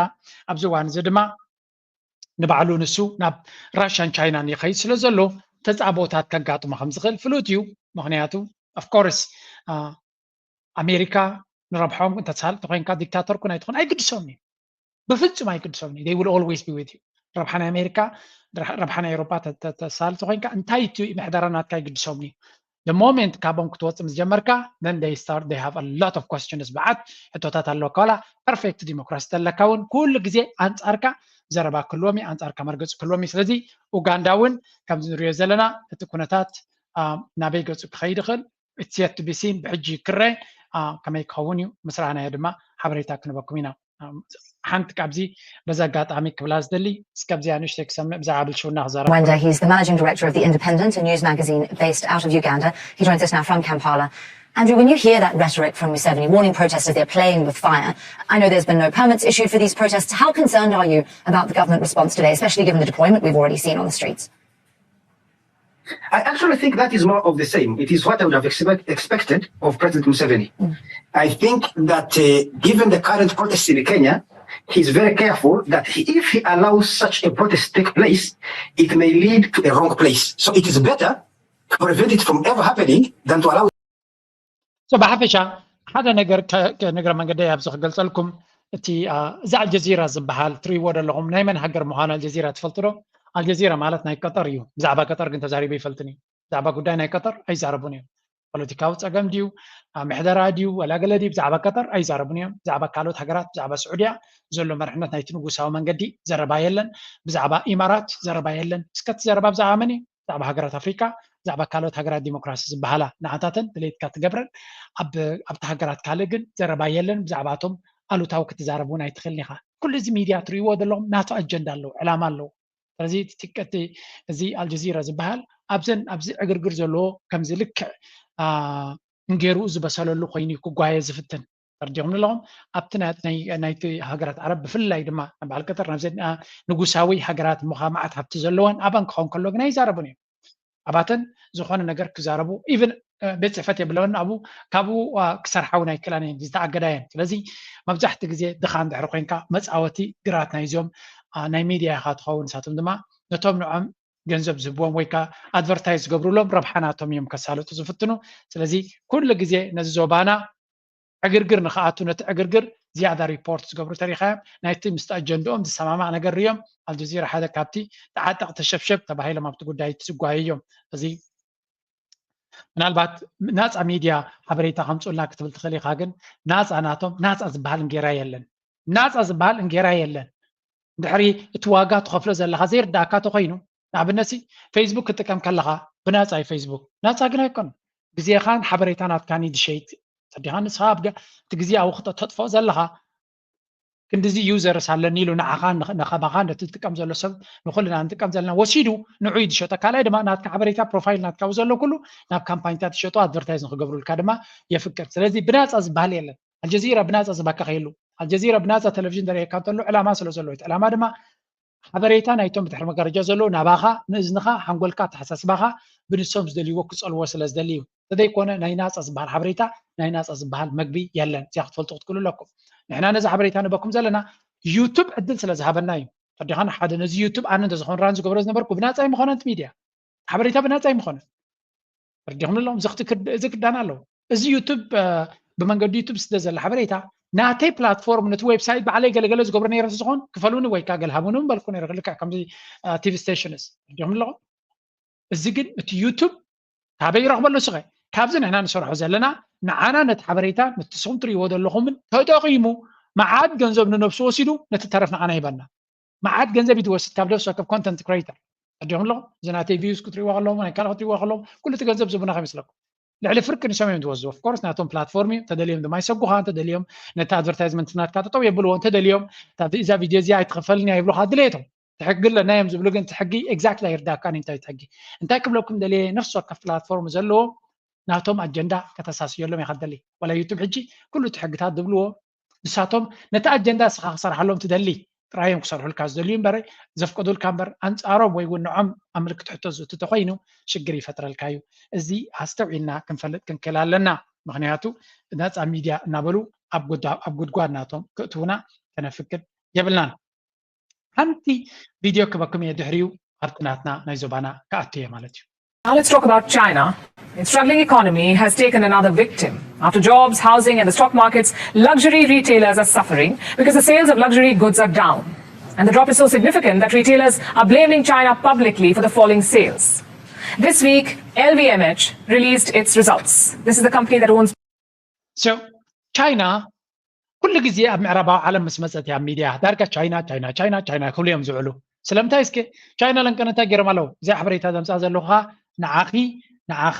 ኣብዚ እዋን እዚ ድማ ንባዕሉ ንሱ ናብ ራሽያን ቻይናን ይኸይድ ስለ ዘሎ ተፃቦታት ከጋጥሞ ከም ዝኽእል ፍሉጥ እዩ። ምክንያቱ ኦፍኮርስ ኣሜሪካ ንረብሖም እንተተሳልጥ ኮይንካ ዲክታተር ኩን ኣይትኾን ኣይግድሶም እዩ። ብፍጹም ኣይግድሶም እዩ። They will always be with you። ረብሓ ናይ ኣሜሪካ ረብሓ ናይ ኤሮፓ ተሳልጥ ኮይንካ እንታይ እቲ ምሕደራ ናትካ ኣይግድሶም እዩ። The moment ካብኦም ክትወፅእ ምስ ጀመርካ then they start they have a lot of questions። ብዓት ሕቶታት ኣለካ ዋላ ፐርፌክት ዲሞክራሲ ተለካ እውን ኩሉ ግዜ ኣንፃርካ ዘረባ ክህልዎም እዩ፣ ኣንፃርካ መርገፂ ክህልዎም እዩ። ስለዚ ኡጋንዳ እውን ከምዚ ንሪኦ ዘለና እቲ ኩነታት ናበይ ገፁ ክኸይድ ይኽእል it's yet to be seen። ብሕጂ ክረ ከመይ ክኸውን እዩ ምስ ረኣናዮ ድማ ሓበሬታ ክንበኩም ኢና። ሓንቲ ካብዚ በዚ ኣጋጣሚ ክብላ ዝደሊ እስከብዚኣ ንእሽተይ ክሰምዕ ብዛዕባ ብልሽውና ክዛረብ Wenda, he's the managing director of The Independent, a news magazine based out of Uganda. He joins us now from Kampala. Andrew, when you hear that rhetoric from Museveni warning protesters they're playing with fire, I know there's been no permits issued for these protests. How concerned are you about the government response today, especially given the deployment we've already seen on the streets? I actually think that is more of the same. It is what I would have expect, expected of President Museveni. I think that uh, given the current protests in Kenya, he's very careful that he, if he allows such a protest to take place, it may lead to a wrong place. So it is better to prevent it from ever happening than to allow ብሓፈሻ ሓደ ነገር ከ- ከ- ንግረ መንገደይ ኣብዚ ክገልጸልኩም፣ እቲ አ፣ እዚ ኣልጀዚራ ዝበሃል ትርእይዎ ዘለኹም ናይ መን ሃገር ምዃኑ ኣልጀዚራ ትፈልጡ ዶ? ኣልጀዚራ ማለት ናይ ቀጠር እዩ። ብዛዕባ ቀጠር ግን ተዛሪቡ ይፈልጥን እዩ። ብዛዕባ ጉዳይ ናይ ቀጠር ኣይዛረቡን እዮም። ፖለቲካዊ ጸገም ድዩ፣ አ፣ ምሕደራ ድዩ፣ ወላ ገለ ድዩ፣ ብዛዕባ ቀጠር ኣይዛረቡን እዮም። ብዛዕባ ካልኦት ሃገራት፣ ብዛዕባ ስዑድያ ዘሎ መርሕነት ናይቲ ንጉሳዊ መንገዲ ዘረባ የለን። ብዛዕባ ኢማራት ዘረባ የለን። እስከ እቲ ዘረባ ብዛዕባ መን እዩ? ብዛዕባ ሃገራት ኣፍሪካ፣ ብዛዕባ ካልኦት ሃገራት ዲሞክራሲ ዝበሃላ ንዓታተን ድሌትካ ትገብረን። ኣብ ኣብቲ ሃገራት ካልእ ግን ዘረባ የለን። ብዛዕባቶም ኣሉታዊ ክትዛረብ እውን ኣይትኽእልን ኢኻ። ኩሉ እዚ ሚድያ ትርእይዎ ዘለኹም ናቱ ኣጀንዳ ኣለዎ፣ ዕላማ ኣለዎ። ስለዚ እቲ ቀ- እቲ እዚ ኣልጀዚራ ዝበሃል ኣብዘን ኣብዚ ዕግርግር ዘለዎ ከምዚ ልክዕ አ፣ እንጌርኡ ዝበሰለሉ ኮይኑ እዩ ክጓየ ዝፍትን። ተረዲኹም ኣለኹም? ኣብቲ ናይ- ናይ- ናይቲ ሃገራት ዓረብ ብፍላይ ድማ በዓል ቀጠር ናብዘን አ፣ ንጉሳዊ ሃገራት ምዃ መዓት ሃብቲ ዘለወን ኣባን ክኸውን ከሎ ግን ኣይዛረቡን እዮም። ኣባተን ዝኾነ ነገር ክዛረቡ ኢቭን ቤት ጽሕፈት የብለውን ኣብኡ ካብኡ ዋ፣ ክሰርሓ እውን ኣይክእላን እየን ዝተኣገዳ እየን። ስለዚ መብዛሕቲ ግዜ ድኻ እንድሕር ኮይንካ መፃወቲ ግራት ናይዞም አ፣ ናይ ሚድያ ኢኻ ትኸውን። ንሳቶም ድማ ነቶም ንዖም ገንዘብ ዝህብዎም ወይ ከዓ ኣድቨርታይዝ ዝገብሩሎም ረብሓ ናቶም እዮም ከሳልጡ ዝፍትኑ። ስለዚ ኩሉ ግዜ ነዚ ዞባና ዕግርግር ንክኣቱ ነቲ ዕግርግር ዝያዳ ሪፖርት ዝገብሩ ተሪኻዮም። ናይቲ ምስቲ ኣጀንድኦም ዝሰማማዕ ነገር ርዮም ኣልጀዚራ ሓደ ካብቲ ተዓጠቕ ተሸብሸብ ተባሂሎም ኣብቲ ጉዳይ ዝጓየ እዮም። እዚ ምናልባት ናፃ ሚድያ ሓበሬታ ከምፅኡልና ክትብል ትኽእል ኢኻ፣ ግን ናፃ ናቶም ናፃ ዝበሃል እንጌራ የለን። ናፃ ዝበሃል እንጌራ የለን። ድሕሪ እቲ ዋጋ ትኸፍሎ ዘለኻ ዘይርዳእካ ተኮይኑ ንኣብነት ሲ ፌስቡክ ክጥቀም ከለኻ ብናፃ እዩ ፌስቡክ ናፃ ግን ኣይኮን ግዜኻን ሓበሬታ ናትካን እዩ ዝሸይጥ ተዲኻ ንስኻ ኣብ እቲ ግዜ ኣብኡ ክተጥፍኦ ዘለኻ ክንዲዚ ዩዘርስ ኣለኒ ኢሉ ንዓኻ ንኸባኻ ነቲ ዝጥቀም ዘሎ ሰብ ንኩልና ንጥቀም ዘለና ወሲዱ ንዑ እዩ ዝሸጦ ካልኣይ ድማ ናትካ ሓበሬታ ፕሮፋይል ናትካ ዘሎ ኩሉ ናብ ካምፓኒታት ዝሸጡ ኣድቨርታይዝ ንክገብሩልካ ድማ የፍቅድ ስለዚ ብናፃ ዝበሃል የለን ኣልጀዚራ ብናፃ ዝባካ ከየሉ ኣልጀዚራ ብናፃ ቴሌቪዥን ዘርእየካ እንተሎ ዕላማ ስለ ዘለዎ እቲ ዕላማ ድማ ሓበሬታ ናይቶም ብድሕሪ መጋረጃ ዘለዉ ናባኻ ንእዝንኻ ሓንጎልካ ኣተሓሳስባኻ ብንሶም ዝደልይዎ ክፀልዎ ስለ ዝደሊ እዩ ተዘይኮነ ናይ ናፃ ዝበሃል ሓበሬታ ናይ ናፃ ዝበሃል መግቢ የለን እዚኣ ክትፈልጡ ክትክእሉ ኣለኩም ንሕና ነዚ ሓበሬታ ንበኩም ዘለና ዩቱብ ዕድል ስለ ዝሃበና እዩ ተዲኻን ሓደ ነዚ ዩቱብ ኣነ እንተዝኾን ራን ዝገብሮ ዝነበርኩ ብናፃ ኣይምኾነን ሚድያ ሓበሬታ ብናፃ ኣይምኾነን ተረዲኹም ኣለኹም እዚ ክዳን ኣለዎ እዚ ዩቱብ ብመንገዲ ዩቱብ ስለ ዘለ ሓበሬታ ናተይ ፕላትፎርም ነቲ ዌብሳይት ባዕለይ ገለገለ ዝገብሮ ነረ ዝኾን ክፈሉኒ ወይ ከዓ ገልሃቡኒ በልኩ ነረ ልክዕ ከምዚ ቲቪ ስቴሽንስ ተረዲኹም ኣለኹም እዚ ግን እቲ ዩቱብ ካበይ ይረኽበሉ ስኸ ካብዚ ንሕና ንሰርሖ ዘለና ንዓና ነቲ ሓበሬታ ነቲ ስኹም ትርእይዎ ዘለኹምን ተጠቒሙ መዓት ገንዘብ ንነብሱ ወሲዱ ነቲ ተረፍ ንዓና ይበና መዓት ገንዘብ እዩ ትወስድ ካብ ደብስ ወከፍ ኮንተንት ክሬተር ኣዲኹም ኣለኹም እዚ ናተይ ቪዩስ ክትሪእዎ ከለኹም ናይ ካልእ ክትሪእዎ ከለኹም ኩሉ እቲ ገንዘብ ዝቡና ከይመስለኩም ልዕሊ ፍርቂ ንሶም እዮም ዝወስዱ ኦፍኮርስ ናቶም ፕላትፎርም እዩ እንተደልዮም ድማ ይሰጉኻ እንተደልዮም ነቲ ኣድቨርታይዝመንት ናትካ ጠጠው የብልዎ እንተደልዮም እዛ ቪድዮ እዚኣ ኣይትኸፈልንያ ይብሉኻ ድሌቶም እቲ ሕጊ ኣለና እዮም ዝብሉ ግን እቲ ሕጊ ኤግዛክትሊ ኣይርዳእካን እዩ እንታይ እቲ ሕጊ እንታይ ክብለኩም ደልየ ነፍሲ ወከፍ ፕላትፎርም ዘለዎ ናቶም ኣጀንዳ ከተሳስየሎም ኢኻ ትደሊ ዋላ ዩቱብ ሕጂ ኩሉ እቲ ሕግታት ዝብልዎ ንሳቶም ነቲ ኣጀንዳ እስኻ ክሰርሓሎም ትደሊ ጥራይ እዮም ክሰርሑልካ ዝደልዩ እምበር ዘፍቀዱልካ እምበር ኣንፃሮም ወይ እውን ንዖም ኣብ ምልክት ሕቶ ዝእቱ ተኮይኑ ሽግር ይፈጥረልካ እዩ እዚ ኣስተውዒልና ክንፈልጥ ክንክእል ኣለና ምክንያቱ ነፃ ሚድያ እናበሉ ኣብ ጉድጓድ ናቶም ክእትውና ከነፍቅድ የብልናን ሓንቲ ቪድዮ ክበኩም እየ ድሕሪኡ ኣብቲ ናትና ናይ ዞባና ክኣቱ እየ ማለት እዩ Now let's talk about China. Its struggling economy has taken another victim. After jobs, housing, and the stock markets, luxury retailers are suffering because the sales of luxury goods are down. And the drop is so significant that retailers are blaming China publicly for the falling sales. This week, L V M H released its results. This is the company that owns So, China ኩሉ ግዜ ኣብ ምዕራባዊ ዓለም ምስ መፀት ኣብ ሚድያ ዳርጋ ቻይና ቻይና ቻይና ቻይና ክብሉ እዮም ዝውዕሉ ስለምንታይ እስከ ቻይና ለንቀነታ ገይሮም ኣለዉ እዚኣ ሓበሬታ ዘምፃ ዘለኹ ንዓኺ ንዓኻ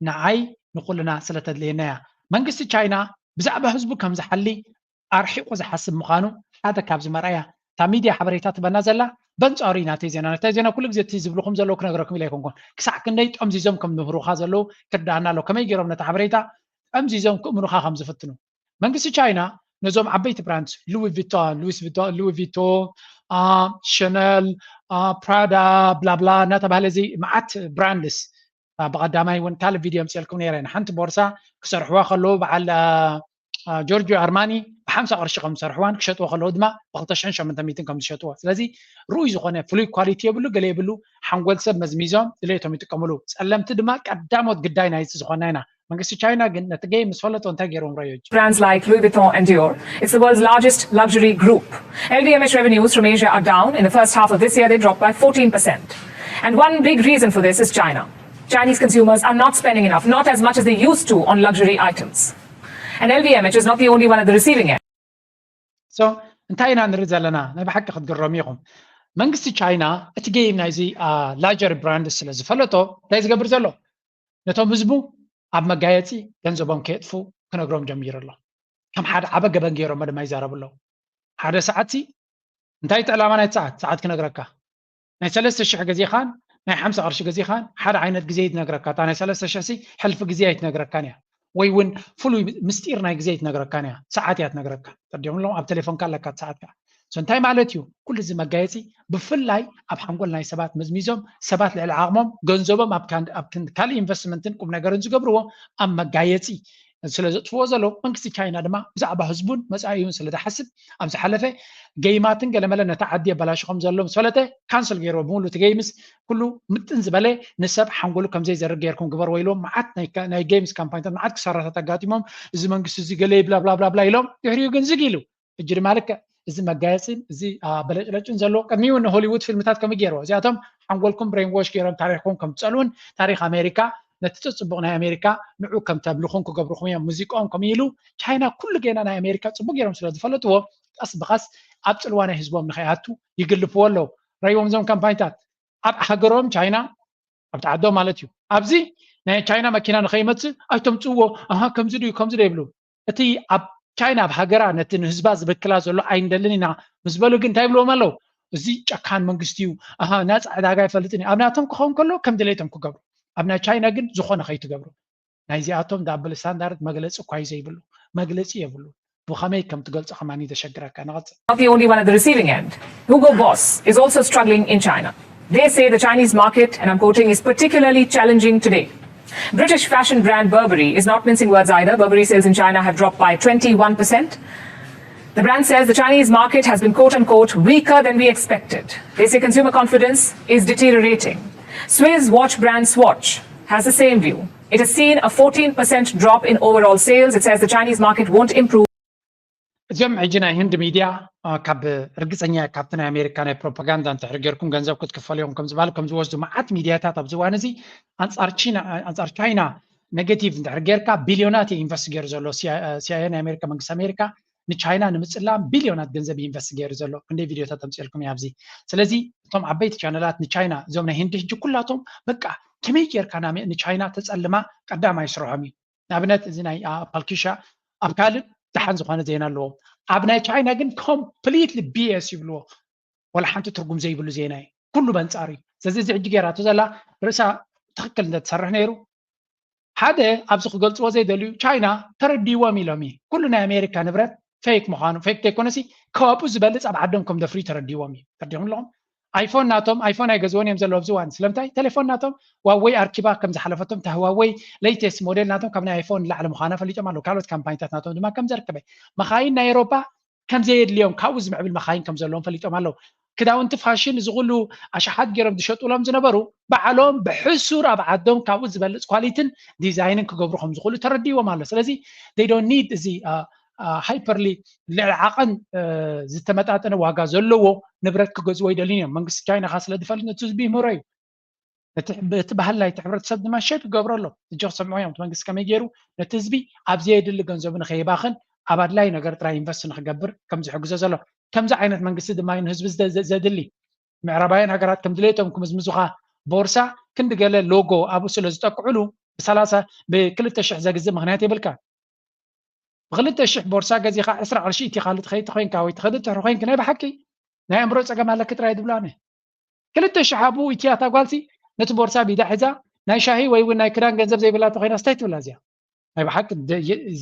ንዓይ ንኩልና ስለተድልየና እያ መንግስቲ ቻይና ብዛዕባ ህዝቡ ከም ዝሓሊ ኣርሒቑ ዝሓስብ ምዃኑ ሓደ ካብዚ መርኣያ እታ ሚድያ ሓበሬታ ትበና ዘላ በንፃሩ እዩ ናተይ ዜና ናተይ ዜና ኩሉ ግዜ እቲ ዝብልኹም ዘለዉ ክነግረኩም ኢለ ኣይኮንኩን ክሳዕ ክንደይ ጠምዚዞም ከም ምህሩኻ ዘለዉ ክርዳኣና ኣሎ ከመይ ገይሮም ነቲ ሓበሬታ ጠምዚዞም ክእምኑኻ ከም ዝፍትኑ መንግስቲ ቻይና ነዞም ዓበይቲ ብራንድ ሉዊ ቪቶን ሉዊስ ቪቶን ሉዊ ቪቶ ሸነል ፕራዳ ብላብላ እናተባሃለ እዚ መዓት ብራንድስ ብቐዳማይ እውን ካልእ ቪድዮ ምፅልኩም ነረ ንሓንቲ ቦርሳ ክሰርሕዋ ከለዉ በዓል ጆርጆ ኣርማኒ ብሓምሳ ቅርሺ ከም ዝሰርሕዋን ክሸጥዎ ከለዉ ድማ ብክልተ ሽሕን ሸሞንተ ሚእትን ከም ዝሸጥዎ ስለዚ ርኡይ ዝኾነ ፍሉይ ኳሊቲ የብሉ ገለ የብሉ ሓንጎል ሰብ መዝሚዞም ድሌቶም ይጥቀምሉ ፀለምቲ ድማ ቀዳሞት ግዳይ ናይቲ ዝኾና ኢና መንግስቲ ቻይና ግን ነቲ ጌም ምስ ፈለጦ እንታይ ገይሮም ረዮ? Brands like Louis Vuitton and Dior, it's the world's largest luxury group. L V M H revenues from Asia are down. In the first half of this year, they dropped by fourteen percent. And one big reason for this is China. Chinese consumers are not spending enough, not as much as they used to on luxury items. And L V M H is not the only one at the receiving end. So እንታይ ኢና ንርኢ ዘለና? ናይ ብሓቂ ክትግረሙ ኢኹም። መንግስቲ ቻይና እቲ ጌም ናይዚ ላግጀሪ ብራንድ ስለ ዝፈለጦ እንታይ ዝገብር ዘሎ? ነቶም ህዝቡ ኣብ መጋየፂ ገንዘቦም ከየጥፉ ክነግሮም ጀሚሩ ኣሎ። ከም ሓደ ዓበ ገበን ገይሮሞ ድማ ይዛረቡ ኣለዉ። ሓደ ሰዓት ሲ እንታይ እቲ ዕላማ ናይቲ ሰዓት ሰዓት ክነግረካ ናይ ሰለስተ ሽሕ ገዚኻን ናይ ሓምሳ ቅርሺ ገዚኻን ሓደ ዓይነት ግዜ ይትነግረካ። እታ ናይ ሰለስተ ሽሕ ሲ ሕልፊ ግዜ ኣይትነግረካን እያ፣ ወይ እውን ፍሉይ ምስጢር ናይ ግዜ ኣይትነግረካን እያ። ሰዓት እያ ትነግረካ። ተርዲኦምሎም ኣብ ቴሌፎንካ ኣለካ እቲ ሰዓት ከዓ። So እንታይ ማለት እዩ? ኩሉ እዚ መጋየፂ ብፍላይ ኣብ ሓንጎል ናይ ሰባት መዝሚዞም ሰባት ልዕሊ ዓቕሞም ገንዘቦም ኣብ ካን- ኣብ ክን- ካልእ ኢንቨስትመንትን ቁም ነገርን ዝገብርዎ ኣብ መጋየፂ ስለ ዘጥፍዎ ዘለዉ መንግስቲ ቻይና ድማ ብዛዕባ ህዝቡን መፃኢውን ስለ ዝሓስብ ኣብ ዝሓለፈ ጌይማትን ገለመለ ነታ ዓዲ የበላሹ ከም ዘሎ ምስ ፈለጠ ካንስል ገይርዎ ብምሉ እቲ ጌምስ ኩሉ ምጥን ዝበለ ንሰብ ሓንጎሉ ከም ዘይዘርግ ገይርኩም ግበርዎ ኢሎም መዓት ናይ ካ- ናይ ጌምስ ካምፓኒታት መዓት ክሳራታት ኣጋጢሞም እዚ መንግስቲ እዚ ገለ ይብላ ብላ ብላ ብላ ኢሎም ድሕሪኡ ግን ዝግ ኢሉ ሕጂ ድማ ልክዕ እዚ መጋየፅን እዚ በለጭለጭን ዘለዎ ቅድሚ እውን ንሆሊውድ ፊልምታት ከምኡ ገይርዎ እዚኣቶም ሓንጎልኩም ብሬን ዎሽ ገይሮም ታሪኽኩም ከም ትፀልኡን ታሪኽ ኣሜሪካ ነቲ ፅቡቕ ናይ ኣሜሪካ ንዑ ከም ተብልኹም ክገብርኹም እዮም ሙዚቃኦም ከምኡ ኢሉ ቻይና ኩሉ ጌና ናይ ኣሜሪካ ፅቡቕ ገይሮም ስለ ዝፈለጥዎ ቀስ ብቐስ ኣብ ፅልዋ ናይ ህዝቦም ንኸይኣቱ ይግልፍዎ ኣለዉ ረይዎም እዞም ካምፓኒታት ኣብ ሃገሮም ቻይና ኣብቲ ዓዶም ማለት እዩ ኣብዚ ናይ ቻይና መኪና ንኸይመፅእ ኣይተምፅዎ ኣሃ ከምዚ ድዩ ከምዚ ዶ ይብሉ እቲ ኣብ ቻይና ኣብ ሃገራ ነቲ ንህዝባ ዝበክላ ዘሎ ኣይንደልን ኢና ምስ በሉ ግን እንታይ ይብልዎም ኣለዉ እዚ ጨካን መንግስቲ እዩ ኣሃ ናፃ ዕዳጋ ይፈልጥን እዩ ኣብ ናቶም ክኸውን ከሎ ከም ድሌቶም ክገብሩ ኣብ ናይ ቻይና ግን ዝኾነ ከይትገብሩ ናይዚኣቶም ዳብል ስታንዳርድ መግለፂ እኳ እዩ ዘይብሉ መግለፂ የብሉ ብኸመይ ከም ትገልፆ ከማኒ ዘሸግረካ ንቐፅል Not the only one at the receiving end. Hugo Boss is also struggling in China. They say the Chinese market, and I'm quoting, is particularly challenging today. British fashion brand Burberry is not mincing words either. Burberry sales in China have dropped by twenty-one percent. The brand says the Chinese market has been quote unquote weaker than we expected. They say consumer confidence is deteriorating. Swiss watch brand Swatch has the same view. It has seen a fourteen percent drop in overall sales. It says the Chinese market won't improve. እዚኦም ሕጂ ናይ ህንድ ሚድያ ካብ ርግፀኛ ካብቲ ናይ ኣሜሪካ ናይ ፕሮፓጋንዳ እንተሕሪ ጌርኩም ገንዘብ ክትክፈሉ እዮም ከም ዝበሉ ከም ዝወስዱ መዓት ሚድያታት ኣብዚ እዋን እዚ ኣንፃር ቻይና ኔጌቲቭ እንድሕር ጌርካ ቢልዮናት እዩ ኢንቨስት ገይሩ ዘሎ ሲኣይኤ ናይ ኣሜሪካ መንግስቲ ኣሜሪካ ንቻይና ንምፅላም ቢልዮናት ገንዘብ ኢንቨስት ገይሩ ዘሎ ክንደይ ቪድዮታት ተምፅልኩም እዩ ኣብዚ ስለዚ እቶም ዓበይቲ ቻነላት ንቻይና እዞም ናይ ህንዲ ሕጂ ኩላቶም በቃ ከመይ ጌርካ ንቻይና ተፀልማ ቀዳማይ ስርሖም እዩ ንኣብነት እዚ ናይ ፓልኪሻ ኣብ ካልእ ደሓን ዝኾነ ዜና ኣለዎም ኣብ ናይ ቻይና ግን ኮምፕሊትሊ ቢኤስ ይብልዎ ወላ ሓንቲ ትርጉም ዘይብሉ ዜና እዩ ኩሉ በንፃር እዩ ስለዚ እዚ ሕጂ ገይራቶ ዘላ ርእሳ ትኽክል እንተትሰርሕ ነይሩ ሓደ ኣብዚ ክገልፅዎ ዘይደልዩ ቻይና ተረዲዎም ኢሎም እዩ ኩሉ ናይ ኣሜሪካ ንብረት ፌክ ምዃኑ ፌክ ዘይኮነሲ ካብኡ ዝበልፅ ኣብ ዓዶም ከም ደፍሪ ተረዲዎም እዩ ተረዲኹም ኣለኹም ኣይፎን ናቶም ኣይፎን ኣይገዝዎን እዮም ዘለዎም ዝዋን ስለምንታይ ቴሌፎን ናቶም ዋወይ ኣርኪባ ከም ዝሓለፈቶም እታ ህዋወይ ሌቴስት ሞዴል ናቶም ካብ ናይ ኣይፎን ንላዕሊ ምዃና ፈሊጦም ኣለዉ ካልኦት ካምፓኒታት ናቶም ድማ ከም ዘርከበ መኻይን ናይ ኤሮፓ ከም ዘየድልዮም ካብኡ ዝምዕብል መኻይን ከም ዘለዎም ፈሊጦም ኣለዉ ክዳውንቲ ፋሽን እዚ ኩሉ ኣሽሓት ገይሮም ዝሸጡሎም ዝነበሩ በዓሎም ብሕሱር ኣብ ዓዶም ካብኡ ዝበልፅ ኳሊትን ዲዛይንን ክገብሩ ከም ዝኽእሉ ተረዲዎም ኣሎ ስለዚ they don't need እዚ ሃይፐርሊ ልዕሊ ዓቐን ዝተመጣጠነ ዋጋ ዘለዎ ንብረት ክገዝዎ ይደልዩ እዮም መንግስቲ ቻይና ካ ስለ ዝፈልጥ ነቲ ህዝቢ ይምህሮ እዩ እቲ ባህል ናይቲ ሕብረተሰብ ድማ ሸፕ ይገብሮ ኣሎ እጆ ክሰምዑ እዮም መንግስቲ ከመይ ገይሩ ነቲ ህዝቢ ኣብ ዘየድሊ ገንዘቡ ንከይባኽን ኣብ ኣድላይ ነገር ጥራይ ኢንቨስት ንክገብር ከም ዝሕግዞ ዘሎ ከምዚ ዓይነት መንግስቲ ድማ እዩ ንህዝቢ ዘድሊ ምዕራባውያን ሃገራት ከም ድሌቶም ክምዝምዙኻ ቦርሳ ክንዲ ገለ ሎጎ ኣብኡ ስለ ዝጠቅዕሉ ብሰላሳ ብክልተ ሽሕ ዘግዝእ ምክንያት የብልካ ብክልተ ሽሕ ቦርሳ ገዚኻ ዕስራ ቅርሺ እቲ ካልእ ትኸይድ ተኮይንካ ወይ ትኸድ ትሕሪ ኮይንክ ናይ ብሓቂ ናይ ኣእምሮ ፀገም ኣለክ ጥራይ ዝብሉ ኣነ ክልተ ሽሕ ኣብኡ ኢትያ እታ ጓልሲ ነቲ ቦርሳ ቢዳ ሒዛ ናይ ሻሂ ወይ እውን ናይ ክዳን ገንዘብ ዘይብላ ተኮይና ስታይ ትብላ እዚኣ ናይ ብሓቂ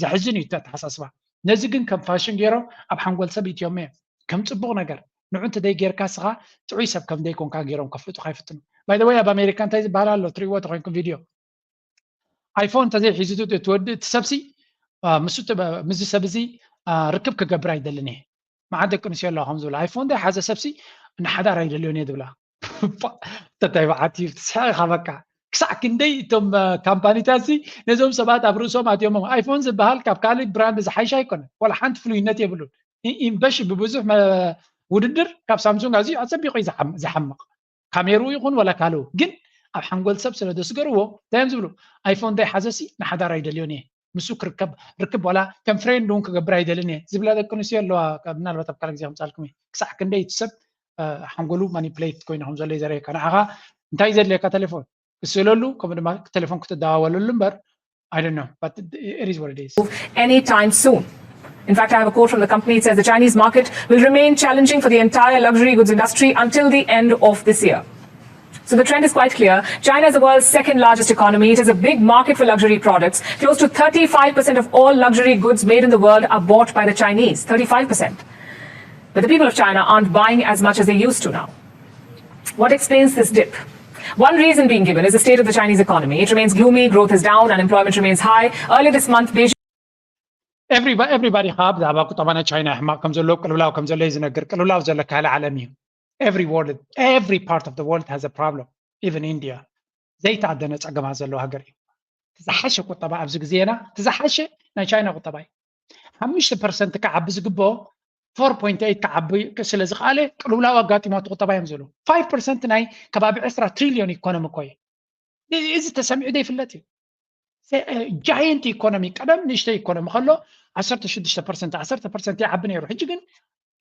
ዘሕዝን እዩ ኣተሓሳስባ ነዚ ግን ከም ፋሽን ገይሮም ኣብ ሓንጎል ሰብ ኢትዮም እዮም ከም ፅቡቅ ነገር ንዑ እንተ ደይ ጌርካ ስኻ ጥዑይ ሰብ ከም ዘይኮንካ ገይሮም ከፍልጡካ ይፍትኑ ባይ ወይ ኣብ ኣሜሪካ እንታይ ዝበሃል ኣሎ ትሪእዎ ተኮይንኩም ቪድዮ ኣይፎን እንተዘይ ሒዙ እቲ ወዲ እቲ ሰብሲ ምስ ምስዚ ሰብ እዚ ርክብ ክገብር ኣይደልን እየ መዓት ደቂ ኣንስትዮ ኣለዋ ከም ዝብላ ኣይፎን እንታይ ሓዘ ሰብሲ ንሓዳር ኣይደልዮን እየ ዝብላ ተታይ በዓቲ ትስሕቕ ኢኻ በቃ ክሳዕ ክንደይ እቶም ካምፓኒታት ነዞም ሰባት ኣብ ርእሶም ኣትዮሞም። ኣይፎን ዝበሃል ካብ ካልእ ብራንድ ዝሓይሽ ኣይኮነን፣ ዋላ ሓንቲ ፍሉይነት የብሉን። ኢምበሽ ብብዙሕ ውድድር ካብ ሳምሱንግ ኣዝዩ ኣፀቢቑ እዩ ዝሓምቕ። ካሜርኡ ይኹን ዋላ ካልኡ ግን ኣብ ሓንጎል ሰብ ስለ ዘስገርዎ እንታይ እዮም ዝብሉ? ኣይፎን ዘይሓዘሲ ንሓዳር ኣይደልዮን እየ፣ ምስ ክርከብ ርክብ ዋላ ከም ፍሬንድ እውን ክገብር ኣይደልን እየ ዝብላ ደቂ ኣንስትዮ ኣለዋ። ምናልባት ኣብ ካልእ ግዜ ከምፃልኩም እየ። ክሳዕ ክንደይ እቲ ሰብ ሓንጎሉ ማኒፕሌት ኮይኑ ከም ዘሎ እዩ ዘርእየካ። ንዓኻ እንታይ ዘድልየካ? ቴሌፎን ክስእለሉ ከምኡ ድማ ቴሌፎን ክትደዋወለሉ እምበር I don't know, but it is what it is. Anytime soon. In fact, I have a quote from the company. It says the Chinese market will remain challenging for the entire luxury goods industry until the end of this year. So the trend is quite clear. China is the world's second largest economy. It is a big market for luxury products. Close to thirty-five percent of all luxury goods made in the world are bought by the Chinese. Thirty-five percent. But the people of China aren't buying as much as they used to now. What explains this dip? One reason being given is the state of the Chinese economy. It remains gloomy, growth is down, unemployment remains high. Earlier this month, Beijing everybody ከኣ ብዛዕባ ቁጠባ ናይ ቻይና ሕማቕ ከም ዘሎ፣ ቅልውላው ከም ዘሎ እዩ ዝነግር። ቅልውላው ዘሎ ካልእ ዓለም እዩ። Every world, every part of the world has a problem. Even India ዘይተኣደነ ጸገማት ዘለዎ ሃገር እዩ። ዝሓሸ ቁጠባ ኣብዚ ግዜና ዝሓሸ ናይ ቻይና ቁጠባ እዩ። ሓሙሽተ ፐርሰንት ክዓቢ ዝግብኦ ፎር ፖይንት ኤይት ክዓቢ ስለ ዝኸኣለ ቅልውላው ኣጋጢሞ እቲ ቁጠባ እዮም ዝብሉ። ፋይቭ ፐርሰንት ናይ ከባቢ ዕስራ ትሪልዮን ኢኮኖሚ እኮ እዩ። እዚ ተሰሚዑ ዘይፍለጥ እዩ። ጃየንት ኢኮኖሚ፣ ቀደም ንእሽተይ ኢኮኖሚ ከሎ ዓሰርተ ሽዱሽተ ፐርሰንት ዓሰርተ ፐርሰንት ይዓቢ ነይሩ። ሕጂ ግን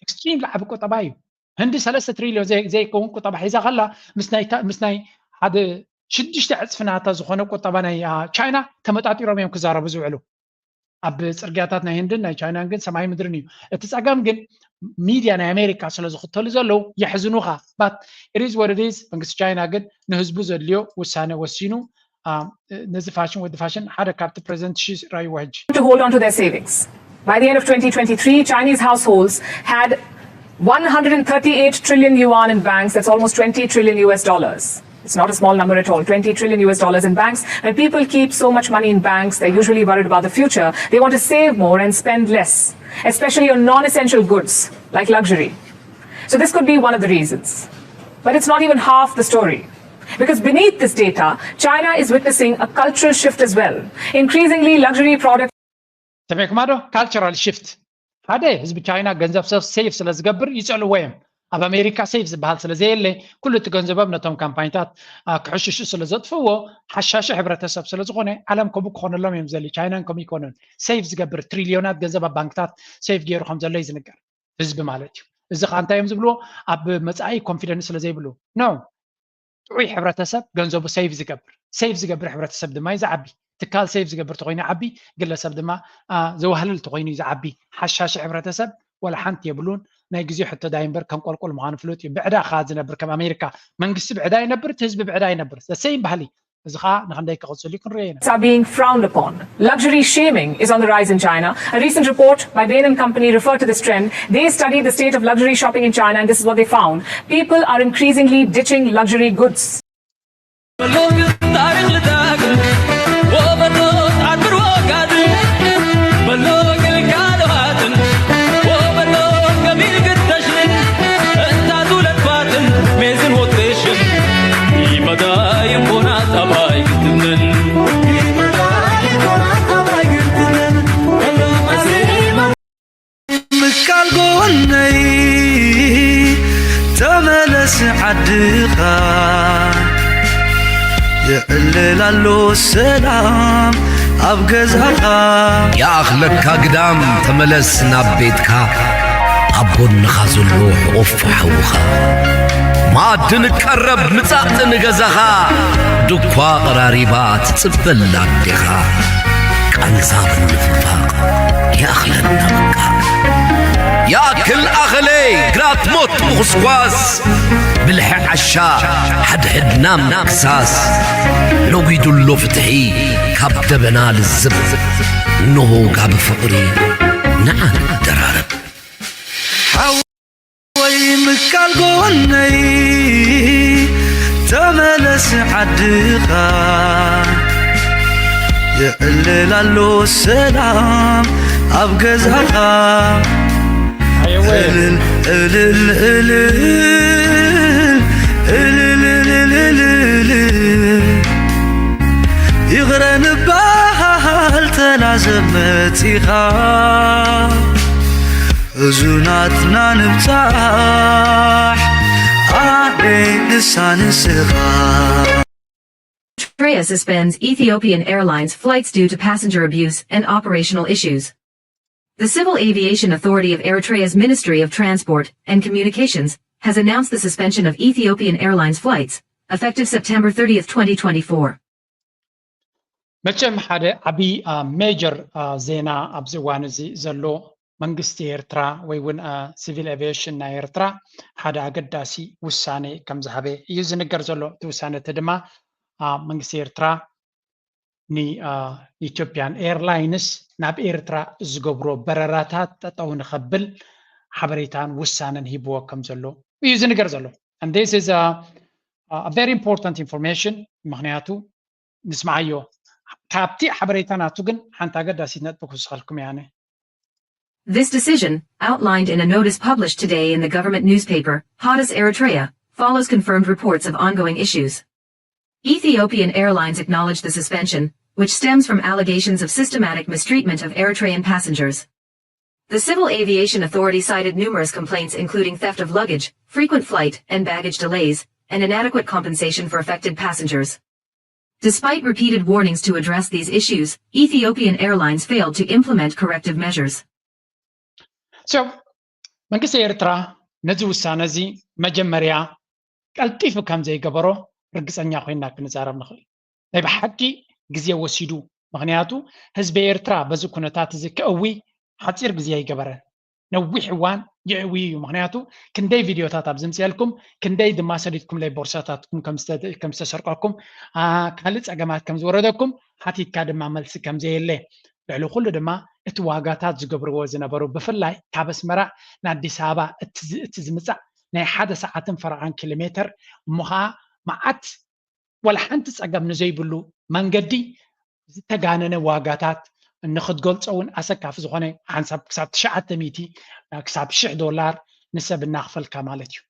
ኤክስትሪም ዝዓቢ ቁጠባ እዩ። ህንዲ ሰለስተ ትሪልዮን ዘይከውን ቁጠባ ሒዛ ከላ ምስ ናይ ሓደ ሽዱሽተ ዕፅፊ ናታ ዝኾነ ቁጠባ ናይ ቻይና ተመጣጢሮም እዮም ክዛረቡ ዝውዕሉ። ኣብ ፅርግያታት ናይ ህንድን ናይ ቻይናን ግን ሰማይ ምድርን እዩ። እቲ ፀገም ግን ሚድያ ናይ ኣሜሪካ ስለ ዝኽተሉ ዘለዉ የሕዝኑኻ። But it is what it is። መንግስቲ ቻይና ግን ንህዝቡ ዘድልዮ ውሳነ ወሲኑ። ነዚ ፋሽን ወዲ ፋሽን ሓደ ካብቲ ፕሬዚደንት ሺ ራይዎ ሕጂ to hold on to their savings. By the end of twenty twenty-three, Chinese households had one hundred thirty-eight trillion yuan in banks, that's almost twenty trillion U S dollars. It's not a small number at all, twenty trillion U S dollars in banks. When people keep so much money in banks, they're usually worried about the future. They want to save more and spend less, especially on non essential goods like luxury. So, this could be one of the reasons. But it's not even half the story. Because beneath this data, China is witnessing a cultural shift as well. Increasingly, luxury products. ሰሚዕኩማ ዶ? ካልቸራል ሽፍት። ሓደ ህዝቢ ቻይና ገንዘብ ሰብ ሴቭ ስለ ዝገብር ይጸልዎ እዮም። ኣብ ኣሜሪካ ሴቭ ዝበሃል ስለ ዘየለ ኩሉ እቲ ገንዘቦም ነቶም ካምፓኒታት ክሕሽሹ ስለ ዘጥፍዎ ሓሻሺ ሕብረተሰብ ስለ ዝኾነ ዓለም ከምኡ ክኾነሎም እዮም ዘሊ። ቻይናን ከምኡ ይኮኑን። ሴቭ ዝገብር ትሪልዮናት ገንዘብ ኣብ ባንክታት ሴቭ ገይሩ ከም ዘሎ እዩ ዝንገር። ህዝቢ ማለት እዩ። እዚ ከዓ እንታይ እዮም ዝብልዎ? ኣብ መፃኢ ኮንፊደንስ ስለ ዘይብሉ ነው። ጥዑይ ሕብረተሰብ ገንዘቡ ሴቭ ዝገብር፣ ሴቭ ዝገብር ሕብረተሰብ ድማ እዩ ዝዓቢ። ትካል ሴቭ ዝገብር ተኮይኑ ይዓቢ፣ ግለሰብ ድማ ዘዋህልል ተኮይኑ እዩ ዝዓቢ። ሓሻሺ ሕብረተሰብ ዋላ ሓንቲ የብሉን። ናይ ግዜ ሕቶ ዳይ እምበር ከንቆልቁል ምዃኑ ፍሉጥ እዩ። ብዕዳ ከዓ ዝነብር ከም ኣሜሪካ መንግስቲ ብዕዳ ይነብር፣ እቲ ህዝቢ ብዕዳ ይነብር። ሴም ባህሊ እዚ ከዓ ንክንደይ ክቕፅል እዩ ክንሪኦ ኢና። Are being frowned upon. Luxury shaming is on the rise in China. A recent report by Bain and Company referred to this trend. They studied the state of luxury shopping in China and this is what they found. People are increasingly ditching luxury goods. ምካል ጎነይ ተመለስ ዓድኻ ይዕልል ኣሎ ሰላም ኣብ ገዛኻ። ይኣኽለካ ግዳም ተመለስ ናብ ቤትካ፣ ኣብ ጎንኻ ዘሎ ሕቑፍ ሓውኻ። መኣዲ ንቀረብ ምጻእ ንገዛኻ፣ ድኳ ቀራሪባ ትጽበላ ኣዴኻ። ቃንዛ ምንፍፋቕ ይኣኽለና በቃ። ይኣክል ኣኸለይ ግራት ሞት ምኹስኳስ፣ ብልሒ ዓሻ ሓድሕድና ምክሳስ። ነጒዱ ኣሎ ፍትሒ ካብ ደበና ልዝብ፣ እንሆ ጋቢ ፍቕሪ ንዓ ንደራረብ። ወይ ምካል ጎነይ ተመለስ ዓድኻ፣ ይዕልል ኣሎ ሰላም ኣብ ገዛኻ። እልል እልል እልል እልል እልል እልል ዘመጺኻ፣ እዙ ናትና ንብጻሕ፣ ኣደ ንሳ ንስኻ። Eritrea suspends Ethiopian Airlines flights due to passenger abuse and operational issues. The Civil Aviation Authority of Eritrea's Ministry of Transport and Communications has announced the suspension of Ethiopian Airlines flights, effective September thirtieth, twenty twenty-four. መቸም ሓደ ዓብዪ ሜጀር ዜና ኣብዚ እዋን እዚ ዘሎ መንግስቲ ኤርትራ ወይ እውን ሲቪል ኤቪዬሽን ናይ ኤርትራ ሓደ ኣገዳሲ ውሳነ ከም ዝሃበ እዩ ዝንገር ዘሎ። እቲ ውሳነ እቲ ድማ መንግስቲ ኤርትራ ንኢትዮጵያን ኤርላይንስ ናብ ኤርትራ ዝገብሮ በረራታት ጠጠው ንኸብል ሓበሬታን ውሳነን ሂብዎ ከም ዘሎ እዩ ዝንገር ዘሎ። And this is a, a very important information። ምክንያቱ ንስማዓዮ። ካብቲ ሓበሬታ ናቱ ግን ሓንቲ ኣገዳሲት ነጥቢ ክውስኸልኩም እየ ኣነ። This decision, outlined in a notice published today in the government newspaper, Hadas Eritrea, follows confirmed reports of ongoing issues. Ethiopian Airlines acknowledged the suspension, which stems from allegations of systematic mistreatment of Eritrean passengers. The Civil Aviation Authority cited numerous complaints, including theft of luggage, frequent flight and baggage delays, and inadequate compensation for affected passengers. Despite repeated warnings to address these issues, Ethiopian Airlines failed to implement corrective measures. So መንግስቲ ኤርትራ ነዚ ውሳነ እዚ መጀመርያ ቀልጢፉ ከም ዘይገበሮ ርግፀኛ ኮይና ክንዛረብ ንኽእል። ናይ ብሓቂ ግዜ ወሲዱ። ምክንያቱ ህዝቢ ኤርትራ በዚ ኩነታት እዚ ከእዊ ሓፂር ግዜ ኣይገበረን። ነዊሕ እዋን የእዊ እዩ። ምክንያቱ ክንደይ ቪድዮታት ኣብ ዝምፅአልኩም፣ ክንደይ ድማ ሰዲድኩምለይ ቦርሳታትኩም ከም ዝተሰርቀኩም፣ ካልእ ፀገማት ከም ዝወረደኩም ሓቲትካ ድማ መልሲ ከም ዘየለ፣ ልዕሊ ኩሉ ድማ እቲ ዋጋታት ዝገብርዎ ዝነበሩ፣ ብፍላይ ካብ ኣስመራ ንኣዲስ ኣበባ እቲ ዝምፃእ ናይ ሓደ ሰዓትን ፈረቓን ኪሎ ሜተር እሞ ከዓ መዓት ዋላ ሓንቲ ፀገም ንዘይብሉ መንገዲ ዝተጋነነ ዋጋታት ንክትገልፆ እውን ኣሰካፊ ዝኾነ ሓንሳብ ክሳብ ትሽዓተ ሚእቲ ክሳብ ሽሕ ዶላር ንሰብ እናኽፈልካ ማለት እዩ።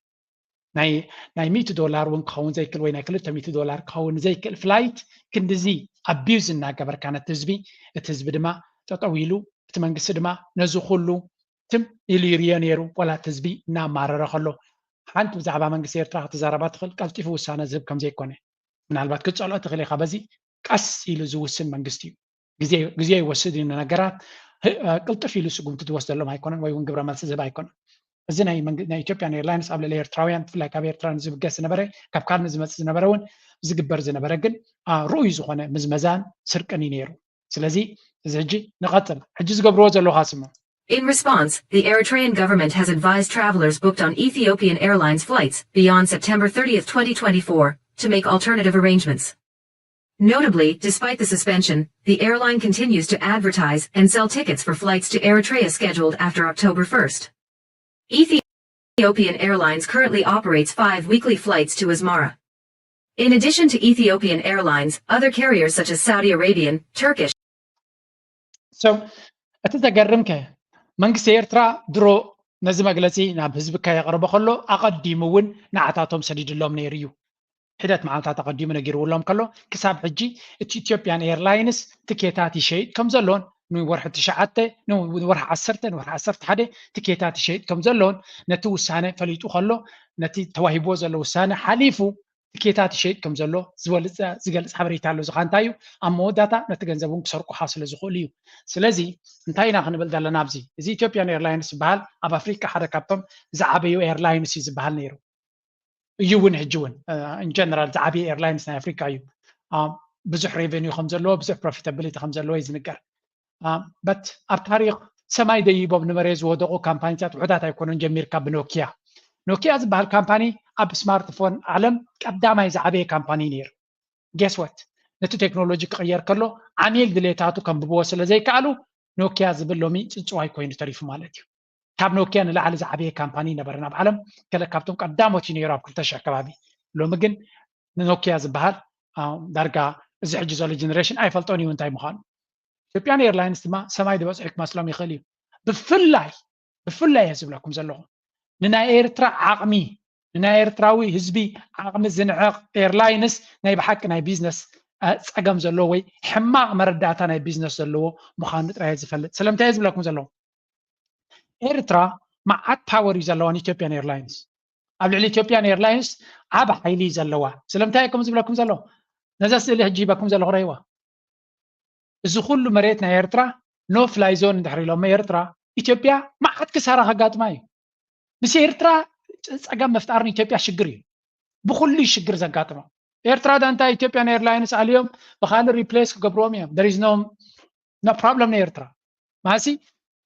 ናይ ናይ ሚእቲ ዶላር እውን ክኸውን ዘይክእል ወይ ናይ ክልተ ሚእቲ ዶላር ክኸውን ዘይክእል ፍላይት ክንድዚ ኣቢዩዝ እናገበርካ ነቲ ህዝቢ፣ እቲ ህዝቢ ድማ ጠጠው ኢሉ፣ እቲ መንግስቲ ድማ ነዚ ኩሉ ትም ኢሉ ይርዮ ነይሩ። ዋላ እቲ ህዝቢ እናማረረ ከሎ ሓንቲ ብዛዕባ መንግስቲ ኤርትራ ክትዛረባ ትኽእል ቀልጢፉ ውሳነ ዝህብ ከም ዘይኮነ ምናልባት ክትፀልኦ ትኽእል ኢኻ። በዚ ቀስ ኢሉ ዝውስን መንግስቲ እዩ። ግዜ ይወስድ እዩ ንነገራት። ቅልጥፍ ኢሉ ስጉምቲ ዝወስደሎም ኣይኮነን ወይ እውን ግብረ መልሲ ዝህብ ኣይኮነን። እዚ ናይ ኢትዮጵያን ኤርላይንስ ኣብ ልዕሊ ኤርትራውያን ብፍላይ ካብ ኤርትራ ንዝብገስ ዝነበረ ካብ ካልእ ንዝመፅእ ዝነበረ እውን ዝግበር ዝነበረ ግን ርኡይ ዝኾነ ምዝመዛን ስርቅን እዩ ነይሩ። ስለዚ እዚ ሕጂ ንቐፅል። ሕጂ ዝገብርዎ ዘለዉ ካስሞ In response, the Eritrean government has advised travelers booked on Ethiopian Airlines flights beyond September thirtieth, twenty twenty-four, to make alternative arrangements. Notably, despite the suspension, the airline continues to advertise and sell tickets for flights to Eritrea scheduled after October first. Ethiopian Airlines currently operates five weekly flights to Asmara. In addition to Ethiopian Airlines, other carriers such as Saudi Arabian, Turkish, So እቲ ዘገርም ከ መንግስቲ ኤርትራ ድሮ ነዚ መግለፂ ናብ ህዝቢ ከየቕርቦ ከሎ ኣቐዲሙ እውን ንዓታቶም ሰዲድሎም ነይሩ እዩ። ሒደት መዓልታት ኣቐዲሙ ነጊርውሎም ከሎ ክሳብ ሕጂ እቲ ኢትዮጵያን ኤርላይንስ ትኬታት ይሸይጥ ከም ዘሎን ንወርሒ ትሽዓተ ንወርሒ ዓሰርተ ንወርሒ ዓሰርተ ሓደ ትኬታት ይሸይጥ ከም ዘሎን ነቲ ውሳነ ፈሊጡ ከሎ ነቲ ተዋሂብዎ ዘሎ ውሳነ ሓሊፉ ትኬታት ይሸይጥ ከም ዘሎ ዝበልፀ ዝገልፅ ሓበሬታ ኣሎ። ዝኻ እንታይ እዩ ኣብ መወዳእታ ነቲ ገንዘብ እውን ክሰርቁኻ ስለ ዝኽእሉ እዩ። ስለዚ እንታይ ኢና ክንብል ዘለና ኣብዚ እዚ ኢትዮጵያን ኤርላይንስ ዝበሃል ኣብ ኣፍሪካ ሓደ ካብቶም ዝዓበዩ ኤርላይንስ እዩ ዝበሃል ነይሩ እዩ እውን ሕጂ እውን ኢንጀነራል ዝዓበየ ኤርላይንስ ናይ ኣፍሪካ እዩ። ብዙሕ ሬቨኒዩ ከም ዘለዎ ብዙሕ ፕሮፊታብሊቲ ከም ዘለዎ እዩ ዝንገር። በት ኣብ ታሪክ ሰማይ ደይቦም ንመሬት ዝወደቁ ካምፓኒታት ውሑዳት ኣይኮኑን። ጀሚርካ ብኖኪያ ኖኪያ ዝበሃል ካምፓኒ ኣብ ስማርትፎን ዓለም ቀዳማይ ዝዓበየ ካምፓኒ ነይሩ። ጌስወት ነቲ ቴክኖሎጂ ክቕየር ከሎ ዓሚል ድሌታቱ ከንብብዎ ስለ ዘይከኣሉ ኖኪያ ዝብል ሎሚ ፅፅዋይ ኮይኑ ተሪፉ ማለት እዩ። ካብ ኖኪያ ንላዕሊ ዝዓበየ ካምፓኒ ነበረ ናብ ዓለም። ገለ ካብቶም ቀዳሞት እዩ ነይሩ ኣብ ክልተ ሽሕ ከባቢ። ሎሚ ግን ንኖኪያ ዝበሃል ዳርጋ እዚ ሕጂ ዘሎ ጀነሬሽን ኣይፈልጦን እዩ እንታይ ምዃኑ። ኢትዮጵያን ኤርላይንስ ድማ ሰማይ ዝበፅሑ ክመስሎም ይኽእል እዩ። ብፍላይ ብፍላይ እየ ዝብለኩም ዘለኹ ንናይ ኤርትራ ዓቕሚ ንናይ ኤርትራዊ ህዝቢ ዓቕሚ ዝንዕቕ ኤርላይንስ ናይ ብሓቂ ናይ ቢዝነስ ጸገም ዘለዎ ወይ ሕማቕ መረዳእታ ናይ ቢዝነስ ዘለዎ ምዃኑ ጥራይ ዝፈልጥ። ስለምንታይ ዝብለኩም ዘለኹ? ኤርትራ መዓት ፓወር እዩ ዘለዋ ንኢትዮጵያን ኤርላይንስ። ኣብ ልዕሊ ኢትዮጵያን ኤርላይንስ ዓብ ሓይሊ እዩ ዘለዋ። ስለምንታይ እየ ከምኡ ዝብለኩም ዘለኹ? ነዛ ስእሊ ሕጂ ሂበኩም ዘለኹ ረእይዋ። እዚ ኩሉ መሬት ናይ ኤርትራ ኖ ፍላይ ዞን እንድሕር ኢሎሞ ኤርትራ፣ ኢትዮጵያ መዓት ክሳራ ከጋጥማ እዩ። ምስ ኤርትራ ጸገም ምፍጣር ንኢትዮጵያ ሽግር እዩ። ብኹሉ እዩ ሽግር ዘጋጥማ። ኤርትራ ዳንታ ኢትዮጵያን ኤርላይንስ ኣልዮም ብኻልእ ሪፕሌስ ክገብርዎም እዮም። There is no problem ንኤርትራ። ማሲ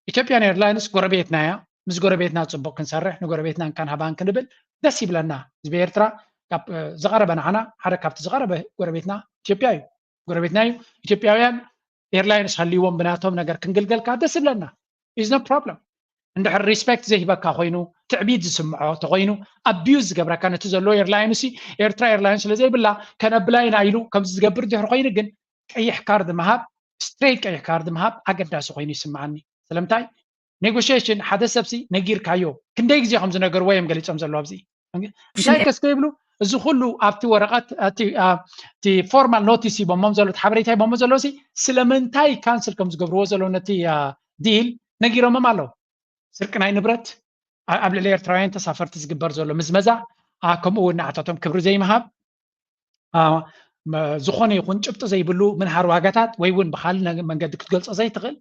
ኢትዮጵያን ኤርላይንስ ጎረቤትና እያ። ምስ ጎረቤትና ጽቡቕ ክንሰርሕ፣ ንጎረቤትና እንካን ሃባን ክንብል ደስ ይብለና። ህዝቢ ኤርትራ ካብ ዝቐረበ ንዓና ሓደ ካብቲ ዝቐረበ ጎረቤትና ኢትዮጵያ እዩ። ጎረቤትና እዩ። ኢትዮጵያውያን ኤርላይንስ ሃልይዎም ብናቶም ነገር ክንግልገልካ ደስ ይብለና። Is no problem። እንድሕር ሪስፔክት ዘይህበካ ኮይኑ፣ ትዕቢት ዝስምዖ ተኮይኑ፣ ኣቢዩዝ ዝገብረካ ነቲ ዘሎ ኤርላይንስ፣ ኤርትራ ኤርላይንስ ስለ ዘይብላ ከነብላ ኢና ኢሉ ከምዚ ዝገብር ድሕር ኮይኑ ግን ቀይሕ ካርድ ምሃብ፣ ስትሬት ቀይሕ ካርድ ምሃብ ኣገዳሲ ኮይኑ ይስምዓኒ። ስለምንታይ? ኔጎሽሽን ሓደ ሰብሲ ነጊርካዮ። ክንደይ ግዜ ከም ዝነገርዎ እዮም ገሊጾም ዘለዉ ኣብዚ። እንታይ ከስከ ይብሉ? እዚ ኩሉ ኣብቲ ወረቐት፣ እቲ ፎርማል ኖቲስ ሂቦሞም ዘሎ፣ እቲ ሓበሬታ ሂቦሞ ዘለዉ ሲ ስለምንታይ ካንስል ከም ዝገብርዎ ዘለዉ ነቲ ዲል ነጊሮሞም ኣለዉ። ስርቂ ናይ ንብረት፣ ኣብ ልዕሊ ኤርትራውያን ተሳፈርቲ ዝግበር ዘሎ ምዝመዛ፣ ከምኡ እውን ንዓታቶም ክብሪ ዘይምሃብ፣ ዝኾነ ይኹን ጭብጢ ዘይብሉ ምንሃር ዋጋታት ወይ እውን ብኻልእ መንገዲ ክትገልጾ ዘይትኽእል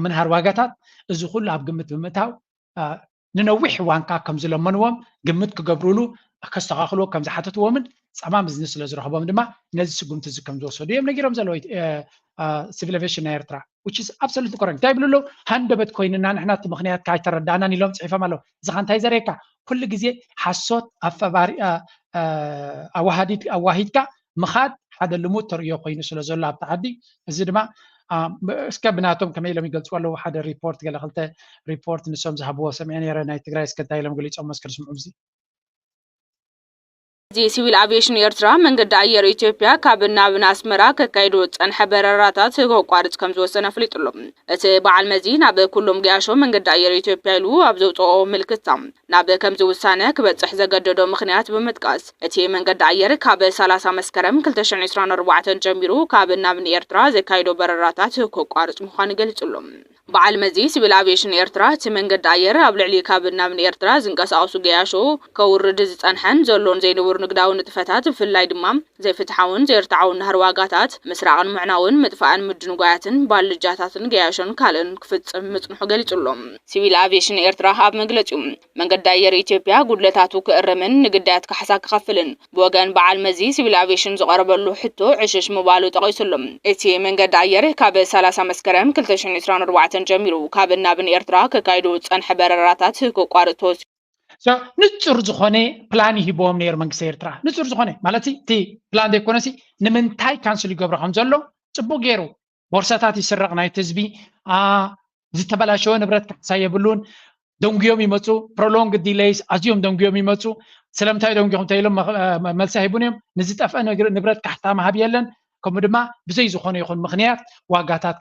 ምንሃር ዋጋታት፣ እዚ ኩሉ ኣብ ግምት ብምእታው ንነዊሕ እዋን ከዓ ከም ዝለመንዎም ግምት ክገብሩሉ ከስተኻኽልዎ ከም ዝሓተትዎምን ጸማም እዝኒ ስለ ዝረኽቦም ድማ ነዚ ስጉምቲ እዚ ከም ዝወሰዱ እዮም ነጊሮም ዘለዉ ሲቪል ኣቪሽን ናይ ኤርትራ። Which is absolutely correct። እንታይ ይብሉ ኣለዉ? ሃንደበት ኮይንና ንሕና እቲ ምኽንያት ኣይተረዳእናን ኢሎም ጽሒፎም ኣለዉ። እዚ ኸ እንታይ ዘርእየካ? ኩሉ ግዜ ሓሶት ኣፈባሪ ኣዋሃዲድ ኣዋሂድካ ምኻድ ሓደ ልሙድ ተርእዮ ኮይኑ ስለ ዘሎ ኣብቲ ዓዲ። እዚ ድማ እስከ ብናቶም ከመይ ኢሎም ይገልጽዎ ኣለዉ? ሓደ ሪፖርት ገለ ክልተ ሪፖርት ንሶም ዝሃብዎ ሰሚዐ ነይረ ናይ ትግራይ። እስከ እንታይ ኢሎም ገሊጾም መስክር ስምዑ። እዚ እዚ ሲቪል ኣቪየሽን ኤርትራ መንገዲ ኣየር ኢትዮጵያ ካብ ናብ ንኣስመራ ከካይዶ ዝጸንሐ በረራታት ከቋርጽ ከም ዝወሰነ ኣፍሊጡ ኣሎ። እቲ በዓል መዚ ናብ ኩሎም ገያሾ መንገዲ ኣየር ኢትዮጵያ ኢሉ ኣብ ዘውጽኦ ምልክታ ናብ ከምዚ ውሳነ ክበጽሕ ዘገደዶ ምኽንያት ብምጥቃስ እቲ መንገዲ ኣየር ካብ ሰላሳ መስከረም ክልተ ሽሕን ዕስራን ኣርባዕተን ጀሚሩ ካብ ናብ ንኤርትራ ዘካይዶ በረራታት ከቋርጽ ምዃኑ ገሊጹ ኣሎ። በዓል መዚ ሲቪል ኣቪየሽን ኤርትራ እቲ መንገዲ ኣየር ኣብ ልዕሊ ካብ ናብ ንኤርትራ ዝንቀሳቐሱ ገያሾ ከውርድ ዝጸንሐን ዘሎን ዘይንቡር ንግዳዊ ንጥፈታት ብፍላይ ድማ ዘይፍትሓውን ዘይርትዓውን ናህሪ ዋጋታት ምስራቕን ምዕናውን ምጥፋእን ምድንጓያትን ባልጃታትን ገያሾን ካልእን ክፍጽም ምጽንሑ ገሊጹ ኣሎ። ሲቪል ኣቪየሽን ኤርትራ ኣብ መግለጺኡ መንገዲ ኣየር ኢትዮጵያ ጉድለታቱ ክእርምን ንግዳያት ካሕሳ ክኸፍልን ብወገን በዓል መዚ ሲቪል ኣቪየሽን ዝቐረበሉ ሕቶ ዕሽሽ ምባሉ ጠቒሱ ኣሎ። እቲ መንገዲ ኣየር ካብ ሰላሳ መስከረም ክልተ ሽሕን ዕስራን ኣርባዕተን ጀሚሩ ካብ ናብ ንኤርትራ ከካይዶ ዝጸንሐ በረራታት ክቋርጥ ተወሲኑ። ንጹር ዝኾነ ፕላን ይሂብዎም ነይሩ መንግስቲ ኤርትራ። ንጹር ዝኾነ ማለት እቲ ፕላን ዘይኮነሲ ንምንታይ ካንስል ይገብሮ ከም ዘሎ ጽቡቕ ገይሩ። ቦርሳታት ይስረቕ ናይቲ ህዝቢ፣ ዝተበላሸወ ንብረት ካሕሳ የብሉን። ደንጉዮም ይመፁ። ፕሮሎንግ ዲሌይስ ኣዝዮም ደንጉዮም ይመፁ። ስለምንታይ ደንጉኹም እንተኢሎም መልሲ ኣይህቡን እዮም። ንዝጠፍአ ንብረት ካሕሳ ምሃብ የለን። ከምኡ ድማ ብዘይ ዝኾነ ይኹን ምኽንያት ዋጋታት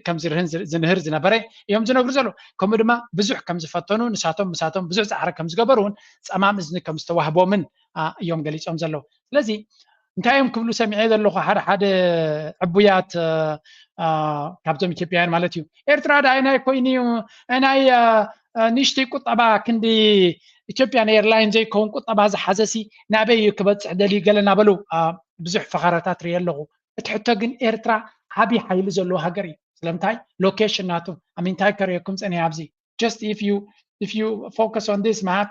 ከም ዝርህን ዝንህር ዝነበረ እዮም ዝነግሩ ዘለዉ። ከምኡ ድማ ብዙሕ ከም ዝፈተኑ ንሳቶም ምሳቶም ብዙሕ ፃዕሪ ከም ዝገበሩ እውን ፀማም እዝኒ ከም ዝተዋህቦምን እዮም ገሊፆም ዘለዉ። ስለዚ እንታይ እዮም ክብሉ ሰሚዐ ዘለኹ ሓደ ሓደ ዕቡያት ካብዞም ኢትዮጵያውያን ማለት እዩ። ኤርትራ ዳ ናይ ኮይኑ ናይ ንእሽተይ ቁጠባ ክንዲ ኢትዮጵያን ኤርላይን ዘይከውን ቁጠባ ዝሓዘሲ ናበይ እዩ ክበፅሕ ደልዩ ገለ እናበሉ ብዙሕ ፈኸራታት ርኢ ኣለኹ። እቲ ሕቶ ግን ኤርትራ ዓብዪ ሓይሊ ዘለዎ ሃገር እዩ። ስለምንታይ ሎኬሽን ናቱ ኣሚንታይ ከርእየኩም ፀኒሐ ኣብዚ just if you if you focus on this map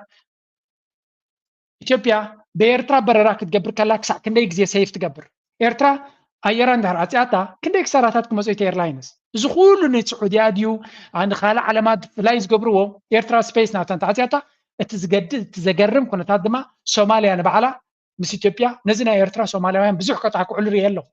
ኢትዮጵያ ብኤርትራ በረራ ክትገብር ከላ ክሳዕ ክንደይ ግዜ ሴፍ ትገብር? ኤርትራ ኣየራ እንድሕር ዓፅያታ ክንደይ ክሳራታት ክመፁ እቲ ኤርላይንስ? እዚ ኩሉ ንስዑድያ ድዩ ንካልእ ዓለማት ፍላይ ዝገብርዎ? ኤርትራ ስፔስ ናታ እንተዓፅያታ እቲ ዝገድ እቲ ዘገርም ኩነታት ድማ ሶማልያ ንባዕላ ምስ ኢትዮጵያ ነዚ ናይ ኤርትራ ሶማልያውያን ብዙሕ ቆጣዕ ክዕሉ ርየ ኣለኹ።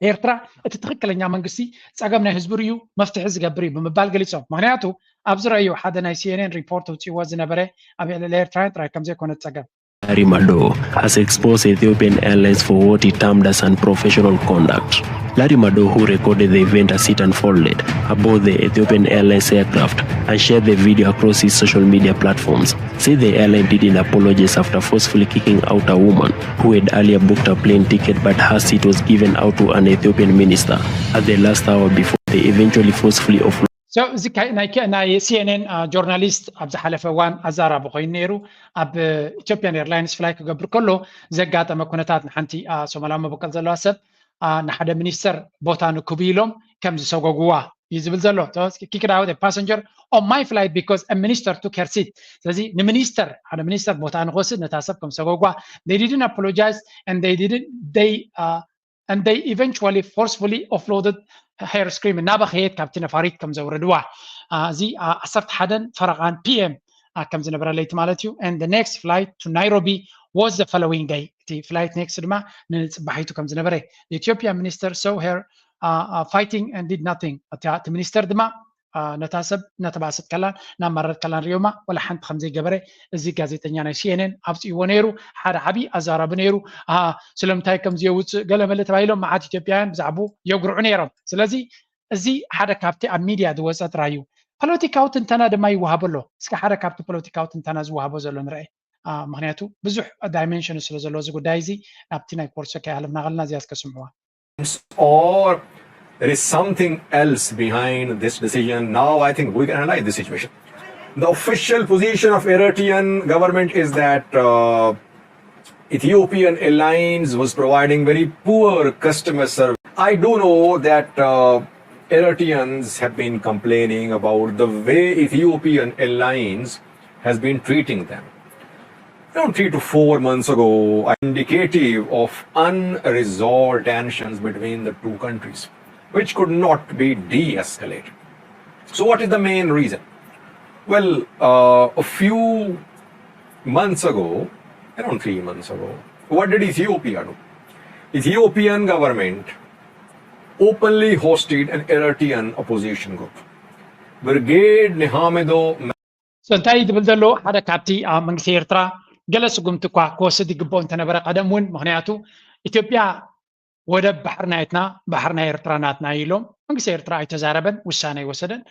ኤርትራ እቲ ትኽክለኛ መንግስቲ ፀገም ናይ ህዝቢ ርዩ መፍትሒ ዝገብር እዩ ብምባል ገሊፆም። ምክንያቱ ኣብዚ ረእዩ ሓደ ናይ ሲኤንኤን ሪፖርት ኣውፅእዎ ዝነበረ ኣብ ልዕሊ ኤርትራውያን ጥራይ ከምዘይኮነ ፀገም Rimado has exposed Ethiopian Airlines for what he termed as unprofessional conduct. Larry Madowo, who recorded the event as it unfolded aboard the Ethiopian Airlines aircraft and shared the video across his social media platforms, said the airline didn't apologize after forcefully kicking out a woman who had earlier booked a plane ticket, but her seat was given out to an Ethiopian minister at the last hour before they eventually forcefully offloaded. So እዚ ናይ ሲኤንኤን ጆርናሊስት ኣብ ዝሓለፈ እዋን ኣዛራቢ ኮይኑ ነይሩ። ኣብ ኢትዮጵያን ኤርላይንስ ፍላይ ክገብር ከሎ ዘጋጠመ ኩነታት ንሓንቲ ሶማላዊ መበቆል ዘለዋ ሰብ ንሓደ ሚኒስተር ቦታ ንክቡ ኢሎም ከም ዝሰጎግዋ እዩ ዝብል ዘሎ። Kicked out a passenger on my flight because a minister took her seat። ስለዚ ንሚኒስተር ሓደ ሚኒስተር ቦታ ንክወስድ ነታ ሰብ ከም ዝሰጎግዋ they didn't apologize and they didn't they and they eventually forcefully offloaded her scream እናበኸየት ካብቲ ነፋሪት ከም ዘውረድዋ እዚ ዓሰርተ ሓደን ፈረቓን ፒኤም ከም ዝነበረ ለይቲ ማለት እዩ። And the next flight to Nairobi was the following day። እቲ flight next ድማ ንፅባሒቱ ከም ዝነበረ Ethiopia minister saw her fighting and did nothing። እቲ ሚኒስተር ድማ ነታ ሰብ እናተባእሰት ከላን እናማረረት ከላን ሪኦማ ዋላ ሓንቲ ከም ዘይገበረ እዚ ጋዜጠኛ ናይ ሲኤንኤን ኣውፂእዎ ነይሩ። ሓደ ዓብዪ ኣዛራቢ ነይሩ። ስለምንታይ ከምዚ የውፅእ ገለ መለ ተባሂሎም መዓት ኢትዮጵያውያን ብዛዕባኡ የጉርዑ ነይሮም። ስለዚ እዚ ሓደ ካብቲ ኣብ ሚድያ ዝወፀ ጥራይ እዩ። ፖለቲካዊ ትንተና ድማ ይወሃቦ ኣሎ። እስኪ ሓደ ካብቲ ፖለቲካዊ ትንተና ዝወሃቦ ዘሎ ንርአ። ምክንያቱ ብዙሕ ዳይሜንሽን ስለ ዘለዎ እዚ ጉዳይ እዚ ናብቲ ናይ ኮርሶ ከይሃለፍና ከለና እዚኣ እስከ ስምዕዋ። Or there is something else behind this decision. Now I think we can analyze the situation. The official position of Eritrean government is that uh, Ethiopian Airlines was providing very poor customer service. I do know that uh, Eritreans have been complaining about the way Ethiopian Airlines has been treating them. Around three to four months ago, indicative of unresolved tensions between the two countries, which could not be de-escalated. So what is the main reason? Well, uh, a few months ago, around three months ago, what did Ethiopia do? Ethiopian government openly hosted an Eritrean opposition group. Brigade Nihamedo So እንታይ ዝብል ዘሎ ሓደ ካብቲ ኣብ መንግስቲ ኤርትራ ገለ ስጉምቲ እኳ ክወስድ ይግብኦ እንተነበረ ቀደም እውን ምክንያቱ ኢትዮጵያ ወደብ ባሕሪ ናየትና ባሕሪ ናይ ኤርትራ ናትና ኢሎም መንግስቲ ኤርትራ ኣይተዛረበን ውሳነ ኣይወሰደን።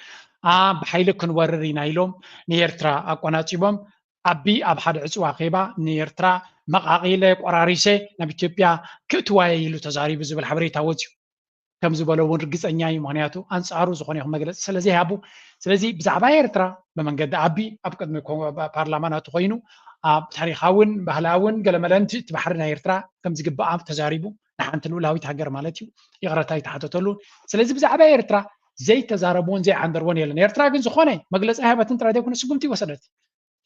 ብሓይሊ ክንወርር ኢና ኢሎም ንኤርትራ ኣቆናፂቦም ኣቢ ኣብ ሓደ ዕፅዋ ኬባ ንኤርትራ መቃቂለ ቆራሪሰ ናብ ኢትዮጵያ ክእትዋየ ኢሉ ተዛሪቡ ዝብል ሓበሬታ ወፅዩ። ከም ዝበሎ እውን ርግፀኛ እዩ። ምክንያቱ ኣንፃሩ ዝኾነ ይኹን መግለፂ ስለ ዘይሃቡ። ስለዚ ብዛዕባ ኤርትራ ብመንገዲ ኣቢ ኣብ ቅድሚ ፓርላማ ናቱ ኮይኑ ኣብ ታሪካውን ባህላውን ገለመለንቲ እቲ ባሕሪ ናይ ኤርትራ ከም ዝግባኣ ተዛሪቡ ንሓንቲ ልኡላዊት ሃገር ማለት እዩ ይቕረታ ይተሓተተሉ። ስለዚ ብዛዕባ ኤርትራ ዘይተዛረብዎን ዘይዓንደርዎን የለን። ኤርትራ ግን ዝኾነ መግለፂ ኣይሃበትን ጥራይ ዘይኮነ ስጉምቲ ይወሰደት።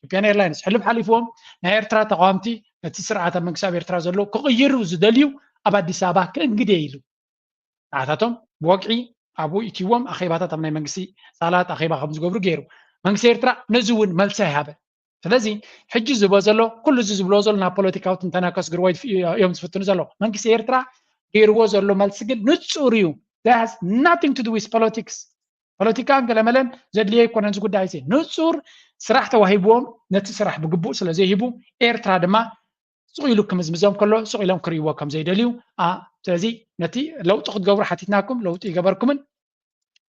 ኢትዮጵያን ኤርላይንስ ሕልፍ ሓሊፍዎም ናይ ኤርትራ ተቃወምቲ ነቲ ስርዓት ኣብ መንግስቲ ኣብ ኤርትራ ዘሎ ክቕይሩ ዝደልዩ ኣብ ኣዲስ ኣበባ ክእንግድ እየ ኢሉ። ንዓታቶም ብወግዒ ኣብኡ ኢትይዎም ኣኼባታት ኣብ ናይ መንግስቲ ሳላት ኣኼባ ከም ዝገብሩ ገይሩ። መንግስቲ ኤርትራ ነዚ እውን መልሲ ኣይሃበ። ስለዚ ሕጂ ዝብሎ ዘሎ ኩሉ እዚ ዝብሎ ዘሎ ናብ ፖለቲካዊ ትንተና ከስግርዎ እዮም ዝፍትኑ ዘለዉ። መንግስቲ ኤርትራ ገይርዎ ዘሎ መልሲ ግን ንጹር እዩ። That has nothing to do with politics። ፖለቲካን ገለመለን ዘድልዮ ኣይኮነን እዚ ጉዳይ እዚ። ንጹር ስራሕ ተዋሂብዎም ነቲ ስራሕ ብግቡእ ስለ ዘይህቡ ኤርትራ ድማ ስቕ ኢሉ ክምዝምዞም ከሎ ስቕ ኢሎም ክርእይዎ ከም ዘይደልዩ። ስለዚ ነቲ ለውጢ ክትገብሩ ሓቲትናኩም ለውጢ ይገበርኩምን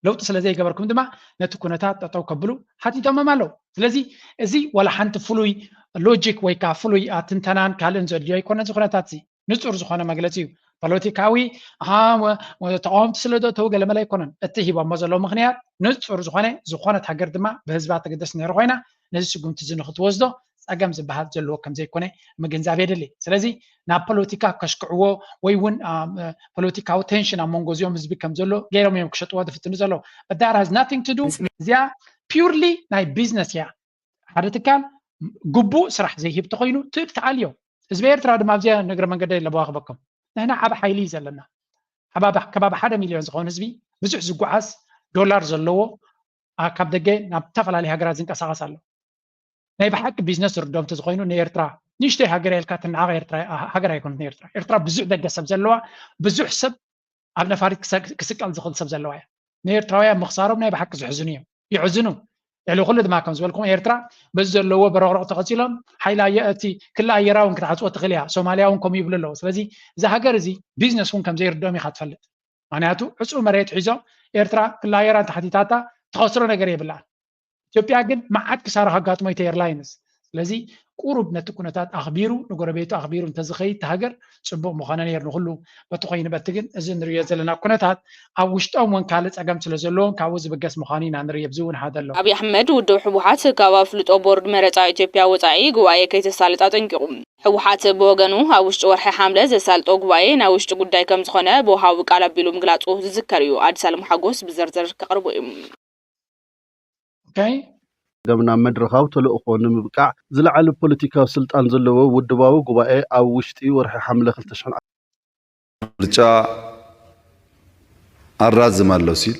ለውጢ ስለ ዘይገበርኩም ድማ ነቲ ኩነታት ጠጠው ከብሉ ሓቲቶሞም ኣለዉ። ስለዚ እዚ ዋላ ሓንቲ ፍሉይ ሎጂክ ወይ ከዓ ፍሉይ ትንተናን ካልእን ዘድልዮ ኣይኮነን እዚ ኩነታት እዚ። ንጹር ዝኾነ መግለጺ እዩ። ፖለቲካዊ ተቃወምቲ ስለ ዘእተው ገለመለ ኣይኮነን። እቲ ሂቦሞ ዘለዉ ምክንያት ንጹር ዝኾነ ዝኾነት ሃገር ድማ ብህዝባ ትግደስ ነይሩ ኮይና ነዚ ስጉምቲ እዚ ንክትወስዶ ጸገም ዝበሃል ዘለዎ ከም ዘይኮነ ምግንዛብ የድሊ። ስለዚ ናብ ፖለቲካ ከሽክዕዎ ወይ እውን ፖለቲካዊ ቴንሽን ኣብ መንጎ እዚኦም ህዝቢ ከም ዘሎ ገይሮም እዮም ክሸጥዎ ዝፍትኑ ዘለዉ። But that has nothing to do እዚኣ ፒውርሊ ናይ ቢዝነስ እያ። ሓደ ትካል ግቡእ ስራሕ ዘይህብ ተኮይኑ ትእድ ተኣልዮ። ህዝቢ ኤርትራ ድማ ኣብዚኣ ንእግረ መንገደይ ለበዋኽበኩም። ንሕና ዓቢ ሓይሊ እዩ ዘለና። ከባቢ ሓደ ሚልዮን ዝኸውን ህዝቢ ብዙሕ ዝጓዓዝ ዶላር ዘለዎ ካብ ደገ ናብ ዝተፈላለዩ ሃገራት ዝንቀሳቐስ ኣሎ። ናይ ብሓቂ ቢዝነስ ዝርድኦም ተዝኮይኑ ንኤርትራ ንእሽተይ ሃገር ኢልካ ትንዓቕ ኤርትራ ሃገር ኣይኮነት ንኤርትራ። ኤርትራ ብዙሕ ደገ ሰብ ዘለዋ ብዙሕ ሰብ ኣብ ነፋሪት ክስቀል ዝኽእል ሰብ ዘለዋ እያ። ንኤርትራውያን ምኽሳሮም ናይ ብሓቂ ዝሕዝኑ እዮም። ይሕዝኑ። ልዕሊ ኩሉ ድማ ከም ዝበልኩም ኤርትራ በዚ ዘለዎ በረቕረቕ ተቐፂሎም ሓይሊ እቲ ክሊ ኣየራ እውን ክትዓፅዎ ትኽእል እያ። ሶማልያ እውን ከምኡ ይብሉ ኣለዉ። ስለዚ እዚ ሃገር እዚ ቢዝነስ እውን ከም ዘይርድኦም ኢኻ ትፈልጥ። ምክንያቱ ዕፁ መሬት ሒዞም ኤርትራ ክላየራ እንተሓቲታታ ትኸስሮ ነገር የብላን። ኢትዮጵያ ግን መዓት ክሳራ ከጋጥሞ ኢቲ ኤርላይንስ። ስለዚ ቁሩብ ነቲ ኩነታት ኣኽቢሩ፣ ንጎረቤቱ ኣኽቢሩ እንተዝኸይድ እቲ ሃገር ፅቡቕ ምኾነ ነይሩ ንኹሉ። በቲ ኮይኑ በቲ ግን እዚ ንሪኦ ዘለና ኩነታት ኣብ ውሽጦም እውን ካልእ ፀገም ስለ ዘለዎም ካብኡ ዝብገስ ምዃኑ ኢና ንርኢ። ኣብዚ እውን ሓደ ኣሎ። ኣብይ ኣሕመድ ውድብ ህወሓት ካብ ኣፍልጦ ቦርድ መረፃ ኢትዮጵያ ወፃኢ ጉባኤ ከይተሳልጥ ኣጠንቂቑ። ህወሓት ብወገኑ ኣብ ውሽጢ ወርሒ ሓምለ ዘሳልጦ ጉባኤ ናይ ውሽጢ ጉዳይ ከም ዝኾነ ብወሃቡ ቃል ኣቢሉ ምግላፁ ዝዝከር እዩ። ኣዲስ ኣለማሓጎስ ብዝርዝር ከቕርቦ እዩ። ኦኬ። ገምና መድረኻዊ ተልእኾ ንምብቃዕ ዝለዓለ ፖለቲካዊ ስልጣን ዘለዎ ውድባዊ ጉባኤ ኣብ ውሽጢ ወርሒ ሓምለ ክልተ ሽሕን ምርጫ አራዝማለሁ ሲል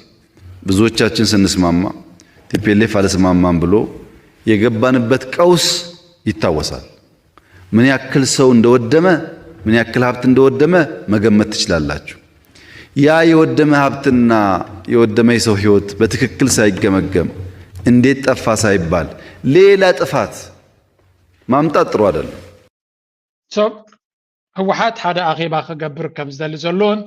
ብዙዎቻችን ስንስማማ ቲፒኤልኤፍ አልስማማም ብሎ የገባንበት ቀውስ ይታወሳል። ምን ያክል ሰው እንደወደመ፣ ምን ያክል ሀብት እንደወደመ መገመት ትችላላችሁ። ያ የወደመ ሀብትና የወደመ የሰው ህይወት በትክክል ሳይገመገም እንዴት ጠፋ ሳይባል ሌላ ጥፋት ማምጣት ጥሩ አይደለም። So ህወሓት ሓደ ኣኼባ ክገብር ከም ዝደሊ ዘሎን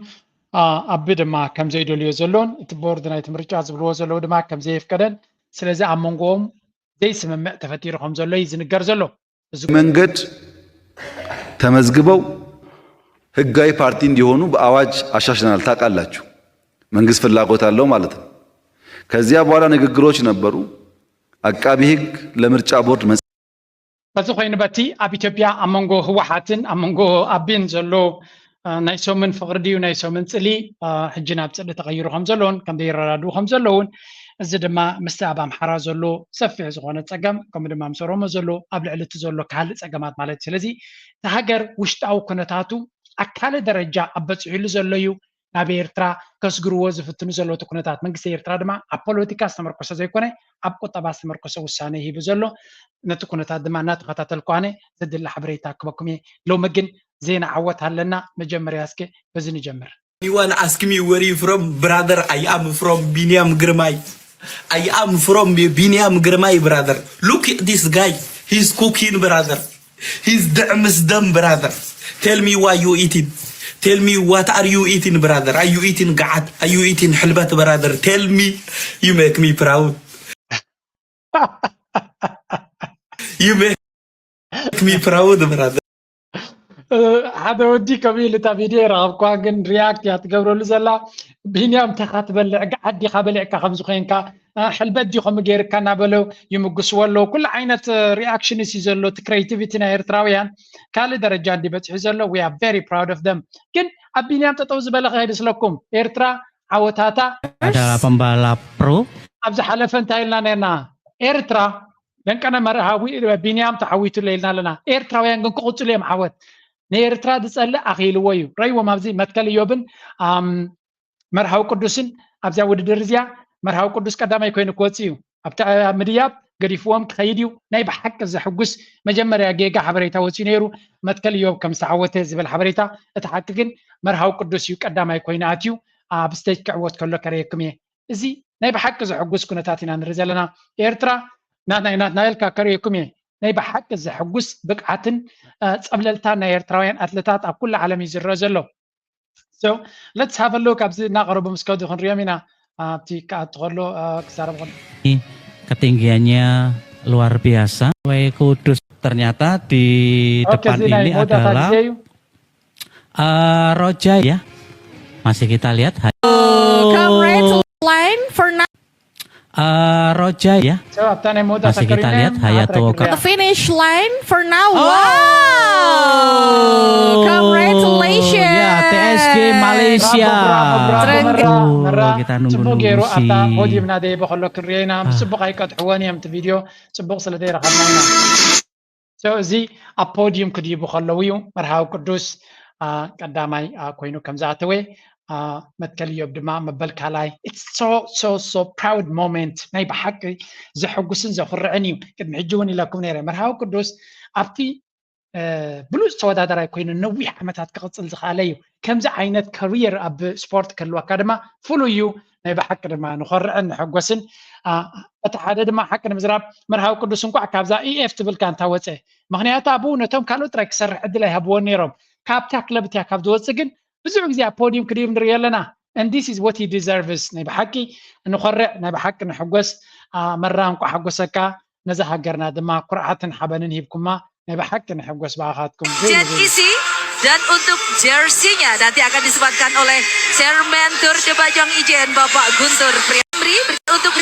ኣቢ ድማ ከም ዘይደልዮ ዘሎን እቲ ቦርድ ናይቲ ምርጫ ዝብልዎ ዘለዉ ድማ ከም ዘየፍቀደን፣ ስለዚ ኣብ መንጎኦም ዘይስምምዕ ተፈጢሩ ከም ዘሎ እዩ ዝንገር ዘሎ። መንገድ ተመዝግበው ህጋዊ ፓርቲ እንዲሆኑ በአዋጅ አሻሽለናል። ታውቃላችሁ፣ መንግስት ፍላጎት አለው ማለት ነው። ከዚያ በኋላ ንግግሮች ነበሩ። አቃቢ ህግ ለምርጫ ቦርድ በዚ ኮይኑ በቲ ኣብ ኢትዮጵያ ኣብ መንጎ ህወሓትን ኣብ መንጎ ኣቢን ዘሎ ናይ ሰሙን ፍቕሪ ድዩ ናይ ሰሙን ፅሊ ሕጂ ናብ ፅሊ ተቐይሩ ከም ዘለውን ከም ዘይረዳድኡ ከም ዘለውን፣ እዚ ድማ ምስቲ ኣብ ኣምሓራ ዘሎ ሰፊሕ ዝኾነ ፀገም ከምኡ ድማ ምስ ኦሮሞ ዘሎ ኣብ ልዕሊ እቲ ዘሎ ካልእ ፀገማት ማለት እዩ። ስለዚ እቲ ሃገር ውሽጣዊ ኩነታቱ ኣብ ካልእ ደረጃ ኣብ በፂሑሉ ዘሎ እዩ። ናብ ኤርትራ ከስግርዎ ዝፍትኑ ዘለዉ እቲ ኩነታት መንግስቲ ኤርትራ ድማ ኣብ ፖለቲካ ዝተመርኮሰ ዘይኮነ ኣብ ቁጠባ ዝተመርኮሰ ውሳነ ሂቡ ዘሎ። ነቲ ኩነታት ድማ እናተኸታተልኩ ኣነ ዘድሊ ሓበሬታ ክበኩም እየ። ሎሚ ግን ዜና ዓወት ኣለና። መጀመርያ እስከ በዚ ንጀምር። You wanna ask me where you from, brother? I am from Biniam Girmay. I am from Biniam Girmay, brother. Look at this guy. He's cooking, brother. He's ደዕምስ ደም, brother. Tell me why you eating. Tell me what are you eating, brother? Are you eating ገዓት? Are you eating ሕልበት, brother? Tell me. You make me proud. You make me proud, brother. ሓደ ወዲ ከምኡ ኢሉ እታ ቪድዮ ይረኸብኳ፣ ግን ሪያክት እያ ትገብረሉ ዘላ። ቢንያም ተኻ ትበልዕ ገዓት ዲኻ በሊዕካ ከምዚ ኮይንካ፣ ሕልበት ዲኹም ገይርካ እናበለው ይምጉስዎ ኣለዉ። ኩሉ ዓይነት ሪኣክሽንስ እዩ ዘሎ። እቲ ክሬቲቪቲ ናይ ኤርትራውያን ካልእ ደረጃ እንዲ በፂሑ ዘሎ። We are very proud of them። ግን ኣብ ቢንያም ጠጠው ዝበለ ክኸይድ ስለኩም ኤርትራ ዓወታታ adalah pembalap pro ኣብ ዝሓለፈ እንታይ ኢልና ነርና? ኤርትራ ደንቀነ መርሃዊ ቢንያም ተዓዊቱለ ኢልና ኣለና። ኤርትራውያን ግን ክቕፅሉ እዮም ዓወት። ንኤርትራ ዝጸልእ ኣኽኢልዎ እዩ። ረይዎም ኣብዚ መትከል እዮብን ኣም፣ መርሃዊ ቅዱስን ኣብዚያ ውድድር እዚያ መርሃዊ ቅዱስ ቀዳማይ ኮይኑ ክወጽእ እዩ። ኣብቲ ኣብ ምድያብ ገዲፍዎም ክኸይድ እዩ። ናይ ብሓቂ ዘሕጉስ መጀመርያ ጌጋ ሓበሬታ ወጺኡ ነይሩ። መትከል እዮብ ከም ዝተዓወተ ዝብል ሓበሬታ፣ እቲ ሓቂ ግን መርሃዊ ቅዱስ እዩ ቀዳማይ ኮይኑ ኣትዩ ኣብ ስቴጅ ክዕወት ከሎ ከርእየኩም እየ። እዚ ናይ ብሓቂ ዘሕጉስ ኩነታት ኢና ንርኢ ዘለና። ኤርትራ ናትናይ ናትና ኢልካ ከርእየኩም እየ። ናይ ብሓቂ ዘሕጉስ ብቕዓትን ጸብለልታን ናይ ኤርትራውያን ኣትለታት ኣብ ኩሉ ዓለም እዩ ዝረአ ዘሎ። So let's have a look ኣብዚ እናቐረቡ ምስ ከዱ ክንሪኦም ኢና። ኣብቲ ክኣቱ ከሎ ክዛረብ ከሎ ketinggiannya luar biasa. Wai Kudus ternyata di depan ini adalah uh, Roja ya. Masih kita lihat. Come right to line for now. Uh, Roja ya. Masih kita lihat Hayato. The finish line for now. Oh, wow. Congratulations. Ya, T S G Malaysia. Kita nunggu nunggu si. Podium nade bakal lokin riena. Subuh kai kat huani am video. Subuh selesai rakan mana. So እዚ ኣብ ፖዲዩም ክድይቡ ከለዉ እዩ መርሃዊ ቅዱስ ቀዳማይ ኮይኑ ከም ዝኣተወ መትከል እዮብ ድማ መበል ካልኣይ። It's so so so proud moment። ናይ ብሓቂ ዘሐጉስን ዘኹርዕን እዩ። ቅድሚ ሕጂ እውን ኢለኩም ነይረ። መርሃዊ ቅዱስ ኣብቲ ብሉፅ ተወዳዳራይ ኮይኑ ነዊሕ ዓመታት ክቕፅል ዝኽኣለ እዩ። ከምዚ ዓይነት ካሪየር ኣብ ስፖርት ክህልወካ ድማ ፍሉይ እዩ። ናይ ብሓቂ ድማ ንኾርዕን ንሕጎስን። እቲ ሓደ ድማ ሓቂ ንምዝራብ መርሃዊ ቅዱስ እንኳዕ ካብዛ ኢኤፍ ትብል ጋንታ ወፀ። ምኽንያቱ ኣብኡ ነቶም ካልኦት ጥራይ ክሰርሕ ዕድል ኣይሃብዎን ነይሮም። ካብታ ክለብ እቲያ ካብ ዝወፅእ ግን ብዙሕ ግዜ ኣብ ፖዲዩም ክድይብ ንርኢ ኣለና። and this is what he deserves። ናይ ብሓቂ ንኾርዕ፣ ናይ ብሓቂ ንሕጎስ። መራ፣ እንኳዕ ሓጎሰካ። ነዛ ሃገርና ድማ ኩርዓትን ሓበንን ሂብኩማ። ናይ ብሓቂ ንሕጎስ ብኣኻትኩም። Jen Isi. Dan untuk jersey-nya nanti akan disematkan oleh Chairman Tour De Bajang Ijen, Bapak Guntur Priamri. Untuk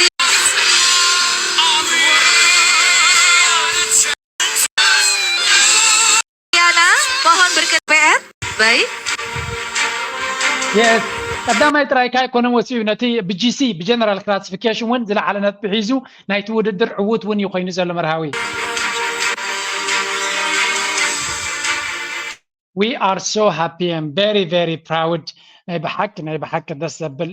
Riana, mohon berkenan. Baik. Yes. ቀዳማይ ጥራይ ካይ ኮነ ወሲኡ ነቲ ብጂሲ ብጀነራል ክላሲፊኬሽን እውን ዝለዓለ ነጥቢ ሒዙ ናይቲ ውድድር ዕዉት እውን እዩ ኮይኑ ዘሎ መርሃዊ። We are so happy and very very proud። ናይ ብሓቂ ናይ ብሓቂ ደስ ዘብል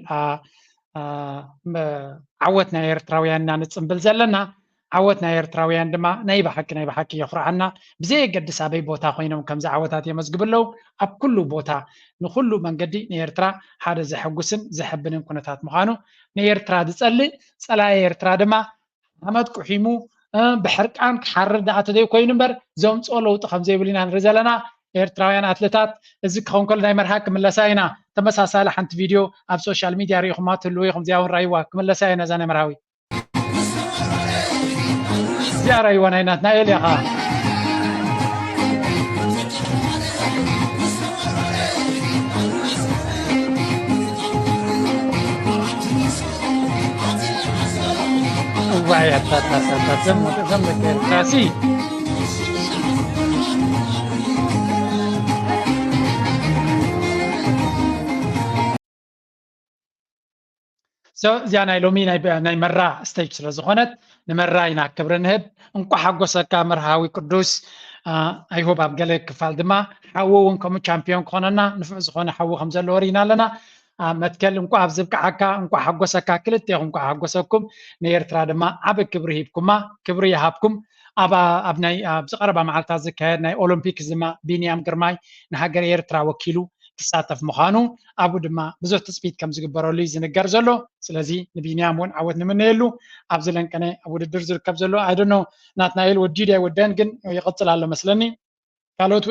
ዓወት ናይ ኤርትራውያን ኢና ንጽምብል ዘለና። ዓወት ናይ ኤርትራውያን ድማ ናይ ብሓቂ ናይ ብሓቂ የኹርዓና። ብዘየገድስ ኣበይ ቦታ ኮይኖም ከምዚ ዓወታት የመዝግቡ ኣለዉ። ኣብ ኩሉ ቦታ ንኩሉ መንገዲ ንኤርትራ ሓደ ዘሐጉስን ዘሐብንን ኩነታት ምዃኑ፣ ንኤርትራ ዝጸልእ ጸላኢ ኤርትራ ድማ ሓመድ ቁሒሙ ብሕርቃን ክሓርር ደኣ ተዘይኮይኑ እምበር ዘምፅኦ ለውጢ ከምዘይብሉ ኢና ንርኢ ዘለና። ኤርትራውያን ኣትለታት፣ እዚ ክኸውን ከሎ ናይ መርሃ ክምለሳ ኢና። ተመሳሳሊ ሓንቲ ቪድዮ ኣብ ሶሻል ሚድያ ርኢኹማ ትህልዉ ኢኹም። እዚኣ እውን ራይዋ ክምለሳ ኢና እዛ ናይ መርሃዊ። እዚኣ ራይዋ ናይ ናትናኤል እያ ኸዓ። እዋይ ኣታታታታ ዘም ወደ ዘም ለከርካሲ። So እዚኣ ናይ ሎሚ ናይ መራ ስቴጅ ስለ ዝኾነት ንመራ ኢና ክብሪ ንህብ። እንኳዕ ሓጎሰካ መርሃዊ ቅዱስ። I hope ኣብ ገለ ክፋል ድማ ሓዊ እውን ከምኡ ቻምፒዮን ክኾነና ንፉዕ ዝኾነ ሓዊ ከም ዘለዎ ርኢና ኣለና። መትከል እንኳዕ ኣብ ዝብቅዓካ እንኳዕ ሓጎሰካ። ክልቴኹም እንኳዕ ሓጎሰኩም። ንኤርትራ ድማ ዓቢ ክብሪ ሂብኩማ። ክብሪ ይሃብኩም። ኣብ ኣብ ናይ ኣብዚ ቀረባ መዓልታት ዝካየድ ናይ ኦሎምፒክስ ድማ ቢንያም ግርማይ ንሃገር ኤርትራ ወኪሉ ክሳተፍ ምዃኑ ኣብኡ ድማ ብዙሕ ትጽቢት ከም ዝግበረሉ እዩ ዝንገር ዘሎ። ስለዚ ንቢንያም እውን ዓወት ንምነየሉ። ኣብዚ ለንቀነ ኣብ ውድድር ዝርከብ ዘሎ I don't know ናትናኤል ወዲዱ ኣይወደን ግን ይቕጽል ኣሎ መስለኒ። ካልኦት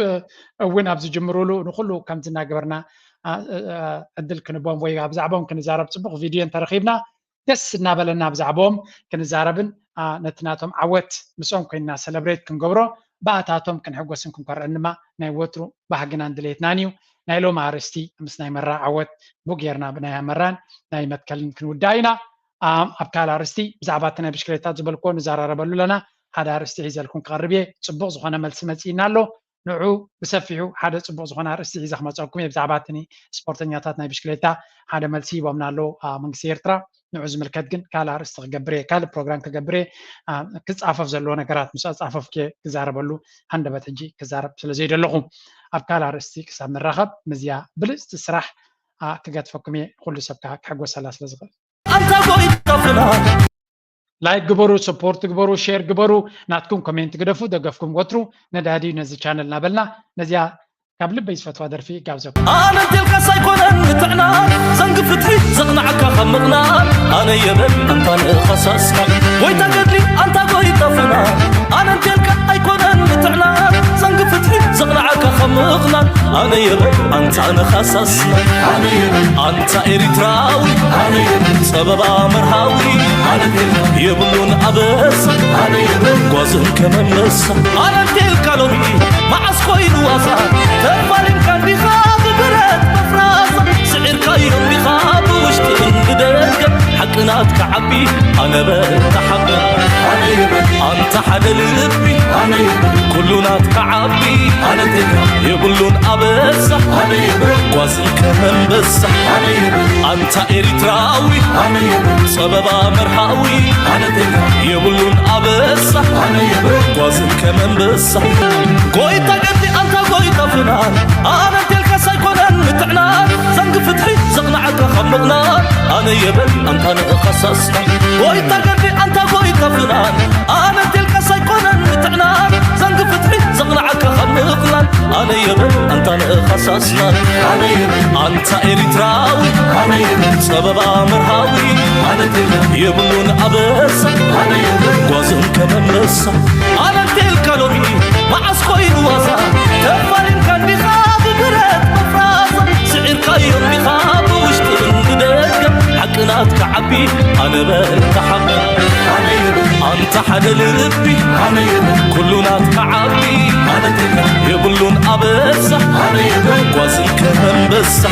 እውን ኣብ ዝጅምሩሉ ንኩሉ ከምዚ እናገበርና ዕድል ክንቦም ወይ ብዛዕባኦም ክንዛረብ ፅቡቅ ቪድዮ እንተረኺብና ደስ እናበለና ብዛዕባኦም ክንዛረብን ነቲ ናቶም ዓወት ምስኦም ኮይንና ሰለብሬት ክንገብሮ ብኣታቶም ክንሕጎስን ክንኮርዕን ድማ ናይ ወትሩ ባህግናን ድሌትናን እዩ። ናይ ሎም ኣርእስቲ ምስ ናይ መራ ዓወት ቡ ጌርና ብናይ መራን ናይ መትከልን ክንውዳ ኢና። ኣብ ካልእ ኣርእስቲ ብዛዕባ እቲ ናይ ብሽክሌታ ዝበልክዎ ንዘራረበሉ ኣለና። ሓደ ኣርእስቲ ሒዘልኩም ክቐርብ እየ። ፅቡቕ ዝኾነ መልሲ መፂእና ኣሎ። ንዑ ብሰፊሑ ሓደ ፅቡቕ ዝኾነ ኣርእስቲ ሒዘ ክመፀኩም እየ። ብዛዕባ እቲ ስፖርተኛታት ናይ ብሽክሌታ ሓደ መልሲ ሂቦምና ኣለዉ መንግስቲ ኤርትራ። ንዑ ዝምልከት ግን ካልእ ኣርእስቲ ክገብር እየ፣ ካልእ ፕሮግራም ክገብር እየ። ክፃፈፍ ዘለዎ ነገራት ምስ ኣፃፈፍኩ እየ ክዛረበሉ። ሃንደበት ሕጂ ክዛረብ ስለ ዘይደለኹ ኣብ ካልእ ኣርእስቲ ክሳብ ንራኸብ ምስዚኣ ብልፅቲ ስራሕ ክገድፈኩም እየ። ኩሉ ሰብ ከዓ ክሕጎሰላ ስለ ዝኽእል። ኣንታ ጎይታ ፍና። ላይክ ግበሩ፣ ሰፖርት ግበሩ፣ ሼር ግበሩ፣ ናትኩም ኮሜንት ግደፉ። ደገፍኩም ወትሩ ነዳዲ እዩ ነዚ ቻነል እናበልና ነዚኣ ካብ ልበይ ዝፈትዋ ደርፊ ይጋብዘኩም። ኣነ እንቴልካስ ኣይኮነን ምትዕና ዘንግ ፍትሒ ዘቕናዓካ ካብ ምቕናን ኣነ የበል ኣንታ ንኸሳስካ ጎይታ ገድሊ ኣንታ ጎይታ ፍና ኣነ እንቴልካ ኣይኮነን ምትዕና ዘንግ ፍትሒ ዘቕናዓካ ካብ ምቕናን ኣነ የበል ኣንታ ንኸሳስና ኣነ የበል ኣንታ ኤሪትራዊ ኣነ የበል ጸበባ መርሃዊ ኣነ የበል የብሉን ኣበሳ ኣነ የበል ጓዝን ከመመሳ ኣነ እንቴልካ ሎሚ መዓስ ኮይኑ ዋሳ ተፋሊምካ እንዲኻ ብብረት መፍራሳ ስዒርካዮ እንዲኻ ብውሽጥን ብደገ ሓቂ ናትካ ዓቢ ኣነ በል ተሓቂ ኣነ የበል ኣንታ ሓደ ልቢ ኣነ የበል ኩሉ ናትካ ዓቢ ኣነ እንቴልካ የብሉን ኣበሳ ኣነ የበል ጓዝን ከመንበሳ ኣነ የበል ኣንታ ኤሪትራዊ ኣነ የበል ጸበባ መርሃዊ ኣነ እንቴልካ የብሉን ኣበሳ ኣነ የበል ጓዝን ከመንበሳ ጎይታ ገዲ ኣንታ ጎይታ ፍናን ኣነ እንቴልካስ ኣይኮነን ምትዕናን ዘንግ ፍትሒ ዘቕናዓካ ካብ ምቕናን ኣነ የበል ኣንታ ንኸሳስና ጎይታ ገዲ ኣንታ ጎይታ ፍናን ኣነ እንቴልካስ ኣይኮነን ምትዕናን ዘንግ ፍትሒ ዘቕናዓካ ካብ ምቕናን ኣነ የበል ኣንታ ንኸሳስና ኣነ የበል ኣንታ ኤሪትራዊ ኣነ የበል ጸበባ መርሃዊ ኣነ እንቴልካ የብሉን ኣበሳ ኣነ የበል ጓዝን ከመመሳ ኣነ እንቴልካ ሎሚ መዓስ ኮይኑ ዋዛ ተፋሊምካ እንዲኻ ብብረት መፍራሳ ስዒርካዮ እንዲኻ ብውሽጥን ኣነ በል ተሓበን ኣንታ ሓደ ልቢ ኩሉ ናትካ ዓቢ የብሉን ኣበሳ ጓዝን ከመንበሳ